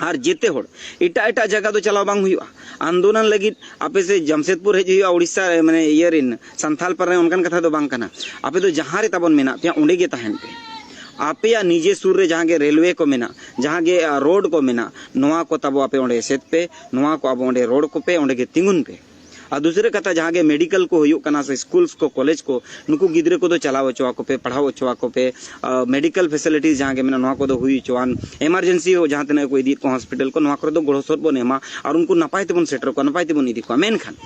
ᱟᱨ ᱡᱮᱛᱮ ᱦᱚᱲ ᱮᱴᱟᱜ ᱮᱴᱟᱜ ᱡᱟᱭᱜᱟ ᱫᱚ ᱪᱟᱞᱟᱣ ᱵᱟᱝ ᱦᱩᱭᱩᱜᱼᱟ᱾ ᱟᱱᱫᱳᱞᱚᱱ ᱞᱟᱹᱜᱤᱫ ᱟᱯᱮ ᱥᱮ ᱡᱟᱢᱥᱮᱫᱽᱯᱩᱨ ᱦᱮᱡ ᱦᱩᱭᱩᱜᱼᱟ, ᱩᱲᱤᱥᱥᱟ, ᱢᱟᱱᱮ, ᱤᱭᱟᱹ ᱨᱮᱱ ᱥᱟᱱᱛᱷᱟᱞ ᱯᱟᱨ ᱨᱮ ᱚᱱᱠᱟᱱ ᱠᱟᱛᱷᱟ ᱫᱚ ᱵᱟᱝ ᱠᱟᱱᱟ᱾ ᱟᱯᱮ ᱫᱚ ᱡᱟᱦᱟᱸ ᱨᱮ ᱛᱟᱵᱚᱱ ᱢᱮᱱᱟᱜ ᱯᱮᱭᱟ, ᱚᱸᱰᱮ ᱜᱮ ᱛᱟᱦᱮᱱ ᱯᱮ᱾ ᱟᱯᱮᱭᱟᱜ ᱱᱤᱡᱮ ᱥᱩᱨ ᱨᱮ ᱡᱟᱦᱟᱸ ᱜᱮ ᱨᱮᱞᱣᱮ ᱠᱚ ᱢᱮᱱᱟᱜ, ᱡᱟᱦᱟᱸ ᱜᱮ, ᱟ, ᱨᱳᱰ ᱠᱚ ᱢᱮᱱᱟᱜ, ᱱᱚᱣᱟ ᱠᱚ ᱛᱟᱵᱚ ᱟᱯᱮ ᱚᱸᱰᱮ ᱮᱥᱮᱫ ᱯᱮ, ᱱᱚᱣᱟ ᱠᱚ ᱟᱵᱚ ᱚᱸᱰᱮ ᱨᱳᱰ ᱠᱚᱯᱮ, ᱚᱸᱰᱮ ᱜᱮ ᱛᱤᱸᱜᱩᱱ ᱯᱮ᱾ ᱟᱨ ᱫᱩᱥᱨᱟᱹ ᱠᱟᱛᱷᱟ, ᱡᱟᱦᱟᱸ ᱜᱮ ᱢᱮᱰᱤᱠᱮᱞ ᱠᱚ ᱦᱩᱭᱩᱜ ᱠᱟᱱᱟ ᱥᱮ ᱥᱠᱩᱞᱥ ᱠᱚ, ᱠᱚᱞᱮᱡᱽ ᱠᱚ, ᱱᱩᱠᱩ ᱜᱤᱫᱽᱨᱟᱹ ᱠᱚᱫᱚ ᱪᱟᱞᱟᱣ ᱦᱚᱪᱚ ᱟᱠᱚ ᱯᱮ, ᱯᱟᱲᱦᱟᱣ ᱦᱚᱪᱚ ᱟᱠᱚ ᱯᱮ᱾ ᱟ, ᱢᱮᱰᱤᱠᱮᱞ ᱯᱷᱮᱥᱤᱞᱤᱴᱤᱡᱽ ᱡᱟᱦᱟᱸ ᱜᱮ ᱢᱮᱱᱟᱜᱼᱟ, ᱱᱚᱣᱟ ᱠᱚᱫᱚ ᱦᱩᱭ ᱦᱚᱪᱚᱣᱟᱱ᱾ ᱮᱢᱟᱨᱡᱮᱱᱥᱤ ᱡᱟᱦᱟᱸ ᱛᱤᱱᱟᱹᱜ ᱠᱚ ᱤᱫᱤᱭᱮᱫ ᱠᱚᱣᱟ ᱦᱚᱥᱯᱤᱴᱟᱞ ᱠᱚ, ᱱᱚᱣᱟ ᱠᱚᱨᱮ ᱫᱚ ᱜᱚᱲᱚ ᱥᱚᱫ ᱵᱚᱱ ᱮᱢᱟ ᱟᱨ ᱩᱱᱠᱩ ᱱᱟᱯᱟᱭ ᱛᱮᱵᱚᱱ ᱥᱮᱴᱮᱨ ᱠᱚᱣᱟ, ᱱᱟᱯᱟᱭ ᱛᱮᱵᱚᱱ ᱤᱫᱤ ᱠᱚᱣᱟ᱾ ᱢᱮᱱᱠᱷᱟᱱ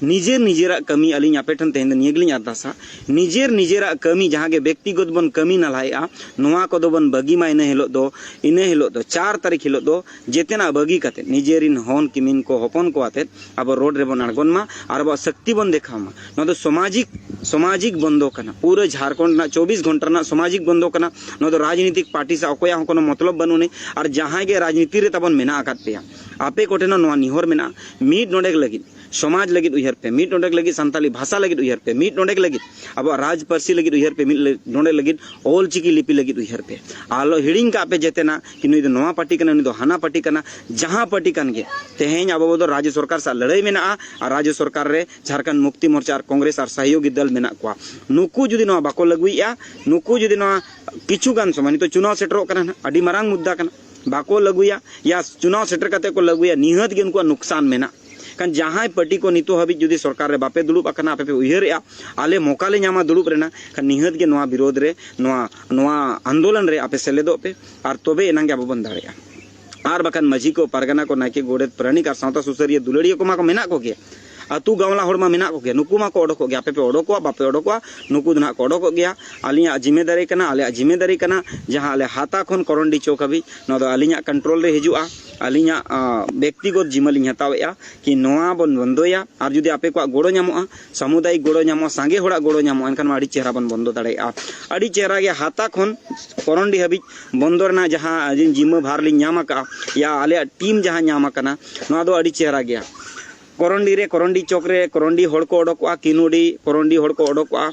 ᱱᱤᱡᱮᱨ ᱱᱤᱡᱮᱨᱟᱜ ᱠᱟᱹᱢᱤ, ᱟᱹᱞᱤᱧ ᱟᱯᱮ ᱴᱷᱮᱱ ᱛᱮᱦᱮᱧ ᱫᱚ ᱱᱤᱭᱟᱹ ᱜᱮᱞᱤᱧ ᱟᱨᱫᱟᱥᱟ, ᱱᱤᱡᱮᱨ ᱱᱤᱡᱮᱨᱟᱜ ᱠᱟᱹᱢᱤ ᱡᱟᱦᱟᱸ ᱜᱮ ᱵᱮᱠᱛᱤᱜᱚᱛ ᱵᱚᱱ ᱠᱟᱹᱢᱤ ᱱᱟᱞᱦᱟᱭᱮᱫᱼᱟ, ᱱᱚᱣᱟ ᱠᱚᱫᱚ ᱵᱚᱱ ᱵᱟᱹᱜᱤ ᱢᱟ ᱤᱱᱟᱹ ᱦᱤᱞᱳᱜ ᱫᱚ, ᱤᱱᱟᱹ ᱦᱤᱞᱳᱜ ᱫᱚ ᱪᱟᱨ ᱛᱟᱹᱨᱤᱠᱷ ᱦᱤᱞᱳᱜ ᱫᱚ ᱡᱮᱛᱮᱱᱟᱜ ᱵᱟᱹᱜᱤ ᱠᱟᱛᱮ ᱱᱤᱡᱮᱨᱤᱱ ᱦᱚᱱ ᱠᱤᱢᱤᱱ ᱠᱚ ᱦᱚᱯᱚᱱ ᱠᱚ ᱟᱛᱮ ᱟᱵᱚ ᱨᱳᱰ ᱨᱮᱵᱚᱱ ᱟᱬᱜᱚᱱ ᱢᱟ ᱟᱨ ᱟᱵᱚᱣᱟᱜ ᱥᱚᱠᱛᱤ ᱵᱚᱱ ᱫᱮᱠᱷᱟᱣ ᱢᱟ᱾ ᱱᱚᱣᱟ ᱫᱚ ᱥᱟᱢᱟᱡᱤᱠ, ᱥᱟᱢᱟᱡᱤᱠ ᱵᱚᱱᱫᱚ ᱠᱟᱱᱟ᱾ ᱯᱩᱨᱟᱹ ᱡᱷᱟᱲᱠᱷᱚᱸᱰ ᱨᱮᱱᱟᱜ ᱪᱚᱵᱵᱤᱥ ᱜᱷᱚᱱᱴᱟ ᱨᱮᱱᱟᱜ ᱥᱟᱢᱟᱡᱤᱠ ᱵᱚᱱᱫᱚ ᱠᱟᱱᱟ᱾ ᱱᱚᱣᱟ ᱫᱚ ᱨᱟᱡᱽᱱᱤᱛᱤᱠ ᱯᱟᱨᱴᱤ ᱥᱟᱶ ᱚᱠᱚᱭᱟᱜ ᱦᱚᱸ ᱠᱳᱱᱳ ᱢᱚᱛᱞᱚᱵ ᱵᱟᱹᱱᱩᱜ ᱟᱹᱱᱤᱡ᱾ ᱟᱨ ᱡᱟᱦᱟᱸᱭ ᱜᱮ ᱨᱟᱡᱽᱱᱤᱛᱤ ᱨᱮ ᱛᱟᱵᱚᱱ ᱢᱮᱱᱟᱜ ᱟᱠᱟᱫ ᱯᱮᱭᱟ, ᱟᱯᱮ ᱠᱚᱴᱷᱮᱱ ᱦᱚᱸ ᱱᱚᱣᱟ ᱱᱤᱦᱚᱨ ᱢᱮᱱᱟᱜᱼᱟ, ᱢᱤᱫ ᱱᱚᱰᱮᱠ ᱞᱟᱹᱜᱤᱫ, ᱥᱚᱢᱟᱡᱽ ᱞᱟᱹᱜᱤᱫ ᱩᱭᱦᱟᱹᱨ ᱯᱮ, ᱢᱤᱫ ᱱᱚᱰᱮᱠ ᱞᱟᱹᱜᱤᱫ ᱥᱟᱱᱛᱟᱞᱤ ᱵᱷᱟᱥᱟ ᱞᱟᱹᱜᱤᱫ ᱩᱭᱦᱟᱹᱨ ᱯᱮ, ᱢᱤᱫ ᱱᱚᱰᱮᱠ ᱞᱟᱹᱜᱤᱫ ᱟᱵᱚᱣᱟᱜ ᱨᱟᱡᱽ ᱯᱟᱹᱨᱥᱤ ᱞᱟᱹᱜᱤᱫ ᱩᱭᱦᱟᱹᱨ ᱯᱮ, ᱢᱤᱫ ᱞᱟᱹᱜᱤᱫ, ᱱᱚᱰᱮᱠ ᱞᱟᱹᱜᱤᱫ ᱚᱞ ᱪᱤᱠᱤ ᱞᱤᱯᱤ ᱞᱟᱹᱜᱤᱫ ᱩᱭᱦᱟᱹᱨ ᱯᱮ᱾ ᱟᱞᱚ ᱦᱤᱲᱤᱧ ᱠᱟᱜ ᱯᱮ ᱡᱮᱛᱮᱱᱟᱜ ᱠᱤ ᱱᱩᱭ ᱫᱚ ᱱᱚᱣᱟ ᱯᱟᱨᱴᱤ ᱠᱟᱱᱟ, ᱱᱩᱭ ᱫᱚ ᱦᱟᱱᱟ ᱯᱟᱨᱴᱤ ᱠᱟᱱᱟ, ᱡᱟᱦᱟᱸ ᱯᱟᱨᱴᱤ ᱠᱟᱱ ᱜᱮ᱾ ᱛᱮᱦᱮᱧ ᱟᱵᱚ ᱫᱚ ᱨᱟᱡᱽ ᱥᱚᱨᱠᱟᱨ ᱥᱟᱶ ᱞᱟᱹᱲᱦᱟᱹᱭ ᱢᱮᱱᱟᱜᱼᱟ ᱟᱨ ᱨᱟᱡᱽ ᱥᱚᱨᱠᱟᱨ ᱨᱮ ᱡᱷᱟᱲᱠᱷᱚᱸᱰ ᱢᱩᱠᱛᱤ ᱢᱳᱨᱪᱟ ᱟᱨ ᱠᱚᱝᱜᱨᱮᱥ ᱟᱨ ᱥᱚᱦᱚᱭᱳᱜᱤ ᱫᱚᱞ ᱢᱮᱱᱟᱜ ᱠᱚᱣᱟ᱾ ᱱᱩᱠᱩ ᱡᱩᱫᱤ ᱱᱚᱣᱟ ᱵᱟᱠᱚ ᱞᱟᱹᱜᱩᱭᱮᱫᱼᱟ, ᱱᱩᱠᱩ ᱡᱩᱫᱤ ᱱᱚᱣᱟ ᱠᱤᱪᱷᱩ ᱜᱟᱱ ᱥᱚᱢᱚᱭ, ᱱᱤᱛᱚᱜ ᱪᱩᱱᱟᱣ ᱥᱮᱴᱮᱨᱚᱜ ᱠᱟᱱᱟ ᱱᱟᱦᱟᱜ, ᱟᱹᱰᱤ ᱢᱟᱨᱟᱝ ᱢᱩᱫᱽᱫᱟ ᱠᱟᱱᱟ, ᱵᱟᱠᱚ ᱞᱟᱹᱜᱩᱭᱟ ᱭᱟ ᱪᱩᱱᱟᱣ ᱥᱮᱴᱮᱨ ᱠᱟᱛᱮ ᱠᱚ ᱞᱟᱹᱜᱩᱭᱟ, ᱱᱤᱦᱟᱹᱛ ᱜᱮ ᱩᱱᱠᱩᱣᱟᱜ ᱱᱩᱠᱥᱟᱱ ᱢᱮᱱᱟᱜ᱾ ᱠᱷᱟᱱ ᱡᱟᱦᱟᱸᱭ ᱯᱟᱨᱴᱤ ᱠᱚ ᱱᱤᱛᱚᱜ ᱦᱟᱹᱵᱤᱡ ᱡᱩᱫᱤ ᱥᱚᱨᱠᱟᱨ ᱨᱮ ᱵᱟᱯᱮ ᱫᱩᱲᱩᱵ ᱟᱠᱟᱱᱟ, ᱟᱯᱮ ᱯᱮ ᱩᱭᱦᱟᱹᱨᱮᱜᱼᱟ, ᱟᱞᱮ ᱢᱚᱠᱟ ᱞᱮ ᱧᱟᱢᱟ ᱫᱩᱲᱩᱵ ᱨᱮᱱᱟᱜ, ᱠᱷᱟᱱ ᱱᱤᱦᱟᱹᱛ ᱜᱮ ᱱᱚᱣᱟ ᱵᱤᱨᱳᱫᱷ ᱨᱮ, ᱱᱚᱣᱟ, ᱱᱚᱣᱟ ᱟᱱᱫᱳᱞᱚᱱ ᱨᱮ ᱟᱯᱮ ᱥᱮᱞᱮᱫᱚᱜ ᱯᱮ, ᱟᱨ ᱛᱚᱵᱮ ᱮᱱᱟᱝ ᱜᱮ ᱟᱵᱚ ᱵᱚᱱ ᱫᱟᱲᱮᱭᱟᱜᱼᱟ᱾ ᱟᱨ ᱵᱟᱠᱷᱟᱱ ᱢᱟᱹᱡᱷᱤ ᱠᱚ, ᱯᱟᱨᱜᱟᱱᱟ ᱠᱚ, ᱱᱟᱭᱠᱮ, ᱜᱚᱰᱮᱛ, ᱯᱟᱨᱟᱱᱤᱠ ᱟᱨ ᱥᱟᱶᱛᱟ ᱥᱩᱥᱟᱹᱨᱤᱭᱟᱹ ᱫᱩᱞᱟᱹᱲᱤᱭᱟᱹ ᱠᱚᱢᱟ ᱠᱚ ᱢᱮᱱᱟᱜ ᱠᱚᱜᱮ, ᱟᱹᱛᱩ ᱜᱟᱶᱞᱟ ᱦᱚᱲ ᱢᱟ ᱢᱮᱱᱟᱜ ᱠᱚᱜᱮ, ᱱᱩᱠᱩ ᱢᱟᱠᱚ ᱚᱰᱚᱠᱚᱜ ᱜᱮᱭᱟ᱾ ᱟᱯᱮ ᱯᱮ ᱚᱰᱚᱠᱚᱜᱼᱟ, ᱵᱟᱯᱮ ᱚᱰᱚᱠᱚᱜᱼᱟ, ᱱᱩᱠᱩ ᱫᱚ ᱱᱟᱦᱟᱜ ᱠᱚ ᱚᱰᱚᱠᱚᱜ ᱜᱮᱭᱟ᱾ ᱟᱹᱞᱤᱧᱟᱜ ᱡᱤᱢᱮᱫᱟᱨᱤ ᱠᱟᱱᱟ, ᱟᱞᱮᱭᱟᱜ ᱡᱤᱢᱮᱫᱟᱨᱤ ᱠᱟᱱᱟ, ᱡᱟᱦᱟᱸ ᱟᱞᱮ ᱦᱟᱛᱟ ᱠᱷᱚᱱ ᱠᱚᱨᱚᱱᱰᱤ ᱪᱚᱠ ᱦᱟᱹᱵᱤᱡ, ᱱᱚᱣᱟ ᱫᱚ ᱟᱹᱞᱤᱧᱟᱜ ᱠᱚᱱᱴᱨᱳᱞ ᱨᱮ ᱦᱤᱡᱩᱜᱼᱟ᱾ ᱟᱹᱞᱤᱧᱟᱜ, ᱟᱸ, ᱵᱮᱠᱛᱤᱜᱚᱛ ᱡᱤᱢᱟᱹ ᱞᱤᱧ ᱦᱟᱛᱟᱣᱮᱫᱼᱟ ᱠᱤ ᱱᱚᱣᱟ ᱵᱚᱱ ᱵᱚᱱᱫᱚᱭᱟ᱾ ᱟᱨ ᱡᱩᱫᱤ ᱟᱯᱮ ᱠᱚᱣᱟᱜ ᱜᱚᱲᱚ ᱧᱟᱢᱚᱜᱼᱟ, ᱥᱟᱢᱩᱫᱟᱭᱤᱠ ᱜᱚᱲᱚ ᱧᱟᱢᱚᱜᱼᱟ, ᱥᱟᱸᱜᱮ ᱦᱚᱲᱟᱜ ᱜᱚᱲᱚ ᱧᱟᱢᱚᱜᱼᱟ, ᱮᱱᱠᱷᱟᱱ ᱢᱟ ᱟᱹᱰᱤ ᱪᱮᱦᱨᱟ ᱵᱚᱱ ᱵᱚᱱᱫᱚ ᱫᱟᱲᱮᱭᱟᱜᱼᱟ᱾ ᱟᱹᱰᱤ ᱪᱮᱦᱨᱟ ᱜᱮ ᱦᱟᱛᱟ ᱠᱷᱚᱱ ᱠᱚᱨᱚᱱᱰᱤ ᱦᱟᱹᱵᱤᱡ ᱵᱚᱱᱫᱚ ᱨᱮᱱᱟᱜ ᱡᱟᱦᱟᱸ ᱟᱹᱞᱤᱧ ᱡᱤᱢᱟᱹ ᱵᱷᱟᱨ ᱞᱤᱧ ᱧᱟᱢ ᱟᱠᱟᱫᱼᱟ, ᱭᱟ ᱟᱞᱮᱭᱟᱜ ᱴᱤᱢ ᱡᱟᱦᱟᱸ ᱧᱟᱢ ᱟᱠᱟᱱᱟ, ᱱᱚᱣᱟ ᱫᱚ ᱟᱹᱰᱤ ᱪᱮᱦᱨᱟ ᱜᱮᱭᱟ᱾ ᱠᱚᱨᱚᱱᱰᱤ ᱨᱮ, ᱠᱚᱨᱚᱱᱰᱤ ᱪᱚᱠ ᱨᱮ ᱠᱚᱨᱚᱱᱰᱤ ᱦᱚᱲ ᱠᱚ ᱚᱰᱚᱠᱚᱜᱼᱟ, ᱠᱤᱱᱩᱰᱤ ᱠᱚᱨᱚᱱᱰᱤ ᱦᱚᱲ ᱠᱚ ᱚᱰᱚᱠᱚᱜᱼᱟ᱾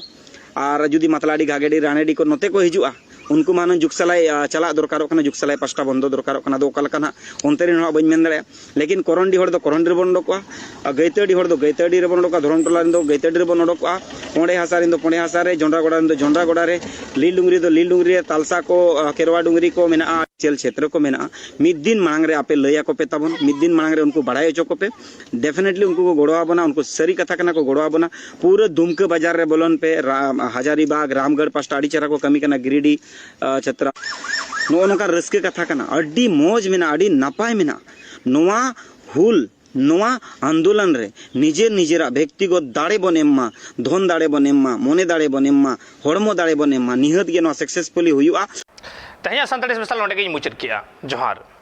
ᱟᱨ ᱡᱩᱫᱤ ᱢᱟᱛᱞᱟᱰᱤ, ᱜᱷᱟᱜᱮᱰᱤ, ᱨᱟᱱᱮᱰᱤ ᱠᱚ ᱱᱚᱛᱮ ᱠᱚ ᱦᱤᱡᱩᱜᱼᱟ, ᱩᱱᱠᱩ ᱢᱟ ᱦᱩᱱᱟᱹᱝ ᱡᱩᱜᱽᱥᱟᱞᱟᱭ, ᱟ, ᱪᱟᱞᱟᱜ ᱫᱚᱨᱠᱟᱨᱚᱜ ᱠᱟᱱᱟ, ᱡᱩᱜᱽᱥᱟᱞᱟᱭ ᱯᱟᱥᱴᱟ ᱵᱚᱱᱫᱚ ᱫᱚᱨᱠᱟᱨᱚᱜ ᱠᱟᱱᱟ᱾ ᱟᱫᱚ ᱚᱠᱟ ᱞᱮᱠᱟ ᱱᱟᱦᱟᱜ ᱚᱱᱛᱮ ᱨᱮᱱ ᱦᱚᱲ ᱵᱟᱹᱧ ᱢᱮᱱ ᱫᱟᱲᱮᱭᱟᱜᱼᱟ᱾ ᱞᱮᱠᱤᱱ ᱠᱚᱨᱚᱱᱰᱤ ᱦᱚᱲ ᱫᱚ ᱠᱚᱨᱚᱱᱰᱤ ᱨᱮᱵᱚᱱ ᱚᱰᱚᱠᱚᱜᱼᱟ, ᱟᱨ ᱜᱟᱹᱭᱛᱟᱹᱰᱤ ᱦᱚᱲ ᱫᱚ ᱜᱟᱹᱭᱛᱟᱹᱰᱤ ᱨᱮᱵᱚᱱ ᱚᱰᱚᱠᱚᱜᱼᱟ, ᱫᱷᱚᱨᱚᱢ ᱴᱚᱞᱟ ᱨᱮᱱ ᱫᱚ ᱜᱟᱹᱭᱛᱟᱹᱰᱤ ᱨᱮᱵᱚᱱ ᱚᱰᱚᱠᱚᱜᱼᱟ, ᱯᱚᱸᱰᱮ ᱦᱟᱥᱟ ᱨᱮᱱ ᱫᱚ ᱯᱚᱸᱰᱮ ᱦᱟᱥᱟ ᱨᱮ, ᱡᱚᱱᱰᱨᱟ ᱜᱚᱰᱟ ᱨᱮᱱ ᱫᱚ ᱡᱚᱱᱰᱨᱟ ᱜᱚᱰᱟ ᱨᱮ, ᱞᱤᱞ ᱰᱩᱝᱨᱤ ᱫᱚ ᱞᱤᱞ ᱰᱩᱝᱨᱤ ᱨᱮ, ᱛᱟᱞᱥᱟ ᱠᱚ, ᱟ, ᱠᱮᱨᱣᱟ ᱰᱩᱝᱨᱤ ᱠᱚ ᱢᱮᱱᱟᱜᱼᱟ, ᱪᱮᱞ ᱪᱷᱮᱛᱨᱚ ᱠᱚ ᱢᱮᱱᱟᱜᱼᱟ᱾ ᱢᱤᱫ ᱫᱤᱱ ᱢᱟᱲᱟᱝ ᱨᱮ ᱟᱯᱮ ᱞᱟᱹᱭ ᱟᱠᱚ ᱯᱮ ᱛᱟᱵᱚᱱ, ᱢᱤᱫ ᱫᱤᱱ ᱢᱟᱲᱟᱝ ᱨᱮ ᱩᱱᱠᱩ ᱵᱟᱲᱟᱭ ᱦᱚᱪᱚ ᱠᱚᱯᱮ᱾ ᱰᱮᱯᱷᱤᱱᱮᱴᱞᱤ ᱩᱱᱠᱩ ᱠᱚ ᱜᱚᱲᱚ ᱟᱵᱚᱱᱟ, ᱩᱱᱠᱩ ᱥᱟᱹᱨᱤ ᱠᱟᱛᱷᱟ ᱠᱟᱱᱟ ᱠᱚ, ᱜᱚᱲᱚ ᱟᱵᱚᱱᱟ᱾ ᱯᱩᱨᱟᱹ ᱫᱩᱢᱠᱟᱹ ᱵᱟᱡᱟᱨ ᱨᱮ ᱵᱚᱞᱚᱱ ᱯᱮ, ᱨᱟ-, ᱦᱟᱡᱟᱨᱤᱵᱟᱜᱽ, ᱨᱟᱢᱜᱚᱲ ᱯᱟᱥᱴᱟ ᱟᱹᱰᱤ ᱪᱮᱦᱨᱟ ᱠᱚ ᱠᱟᱹᱢᱤ ᱠᱟᱱᱟ, ᱜᱤᱨᱤᱰᱤ, ᱟ, ᱪᱷᱟᱛᱨᱟ᱾ ᱱᱚᱜᱼᱚ ᱱᱚᱝᱠᱟ ᱨᱟᱹᱥᱠᱟᱹ ᱠᱟᱛᱷᱟ ᱠᱟᱱᱟ, ᱟᱹᱰᱤ ᱢᱚᱡᱽ ᱢᱮᱱᱟᱜᱼᱟ, ᱟᱹᱰᱤ ᱱᱟᱯᱟᱭ ᱢᱮᱱᱟᱜᱼᱟ᱾ ᱱᱚᱣᱟ ᱦᱩᱞ ᱱᱚᱣᱟ ᱟᱱᱫᱳᱞᱚᱱ ᱨᱮ ᱱᱤᱡᱮᱨ ᱱᱤᱡᱮᱨᱟᱜ ᱵᱮᱠᱛᱤᱜᱚᱛ ᱫᱟᱲᱮ ᱵᱚᱱ ᱮᱢ ᱢᱟ, ᱫᱷᱚᱱ ᱫᱟᱲᱮ ᱵᱚᱱ ᱮᱢ ᱢᱟ, ᱢᱚᱱᱮ ᱫᱟᱲᱮ ᱵᱚᱱ ᱮᱢ ᱢᱟ, ᱦᱚᱲᱢᱚ ᱫᱟᱲᱮ ᱵᱚᱱ ᱮᱢ ᱢᱟ, ᱱᱤᱦᱟᱹᱛ ᱜᱮ ᱱᱚᱣᱟ ᱥᱟᱠᱥᱮᱥᱯᱷᱩᱞᱤ ᱦᱩᱭᱩᱜᱼᱟ᱾ ᱛᱮᱦᱮᱧᱟᱜ ᱥᱟᱱᱛᱟᱲᱤ ᱥᱯᱮᱥᱟᱞ ᱱᱚᱸᱰᱮ ᱜᱤᱧ ᱢᱩᱪᱟᱹᱫ ᱠᱮᱜᱼᱟ᱾ ᱡᱚᱦᱟᱨ᱾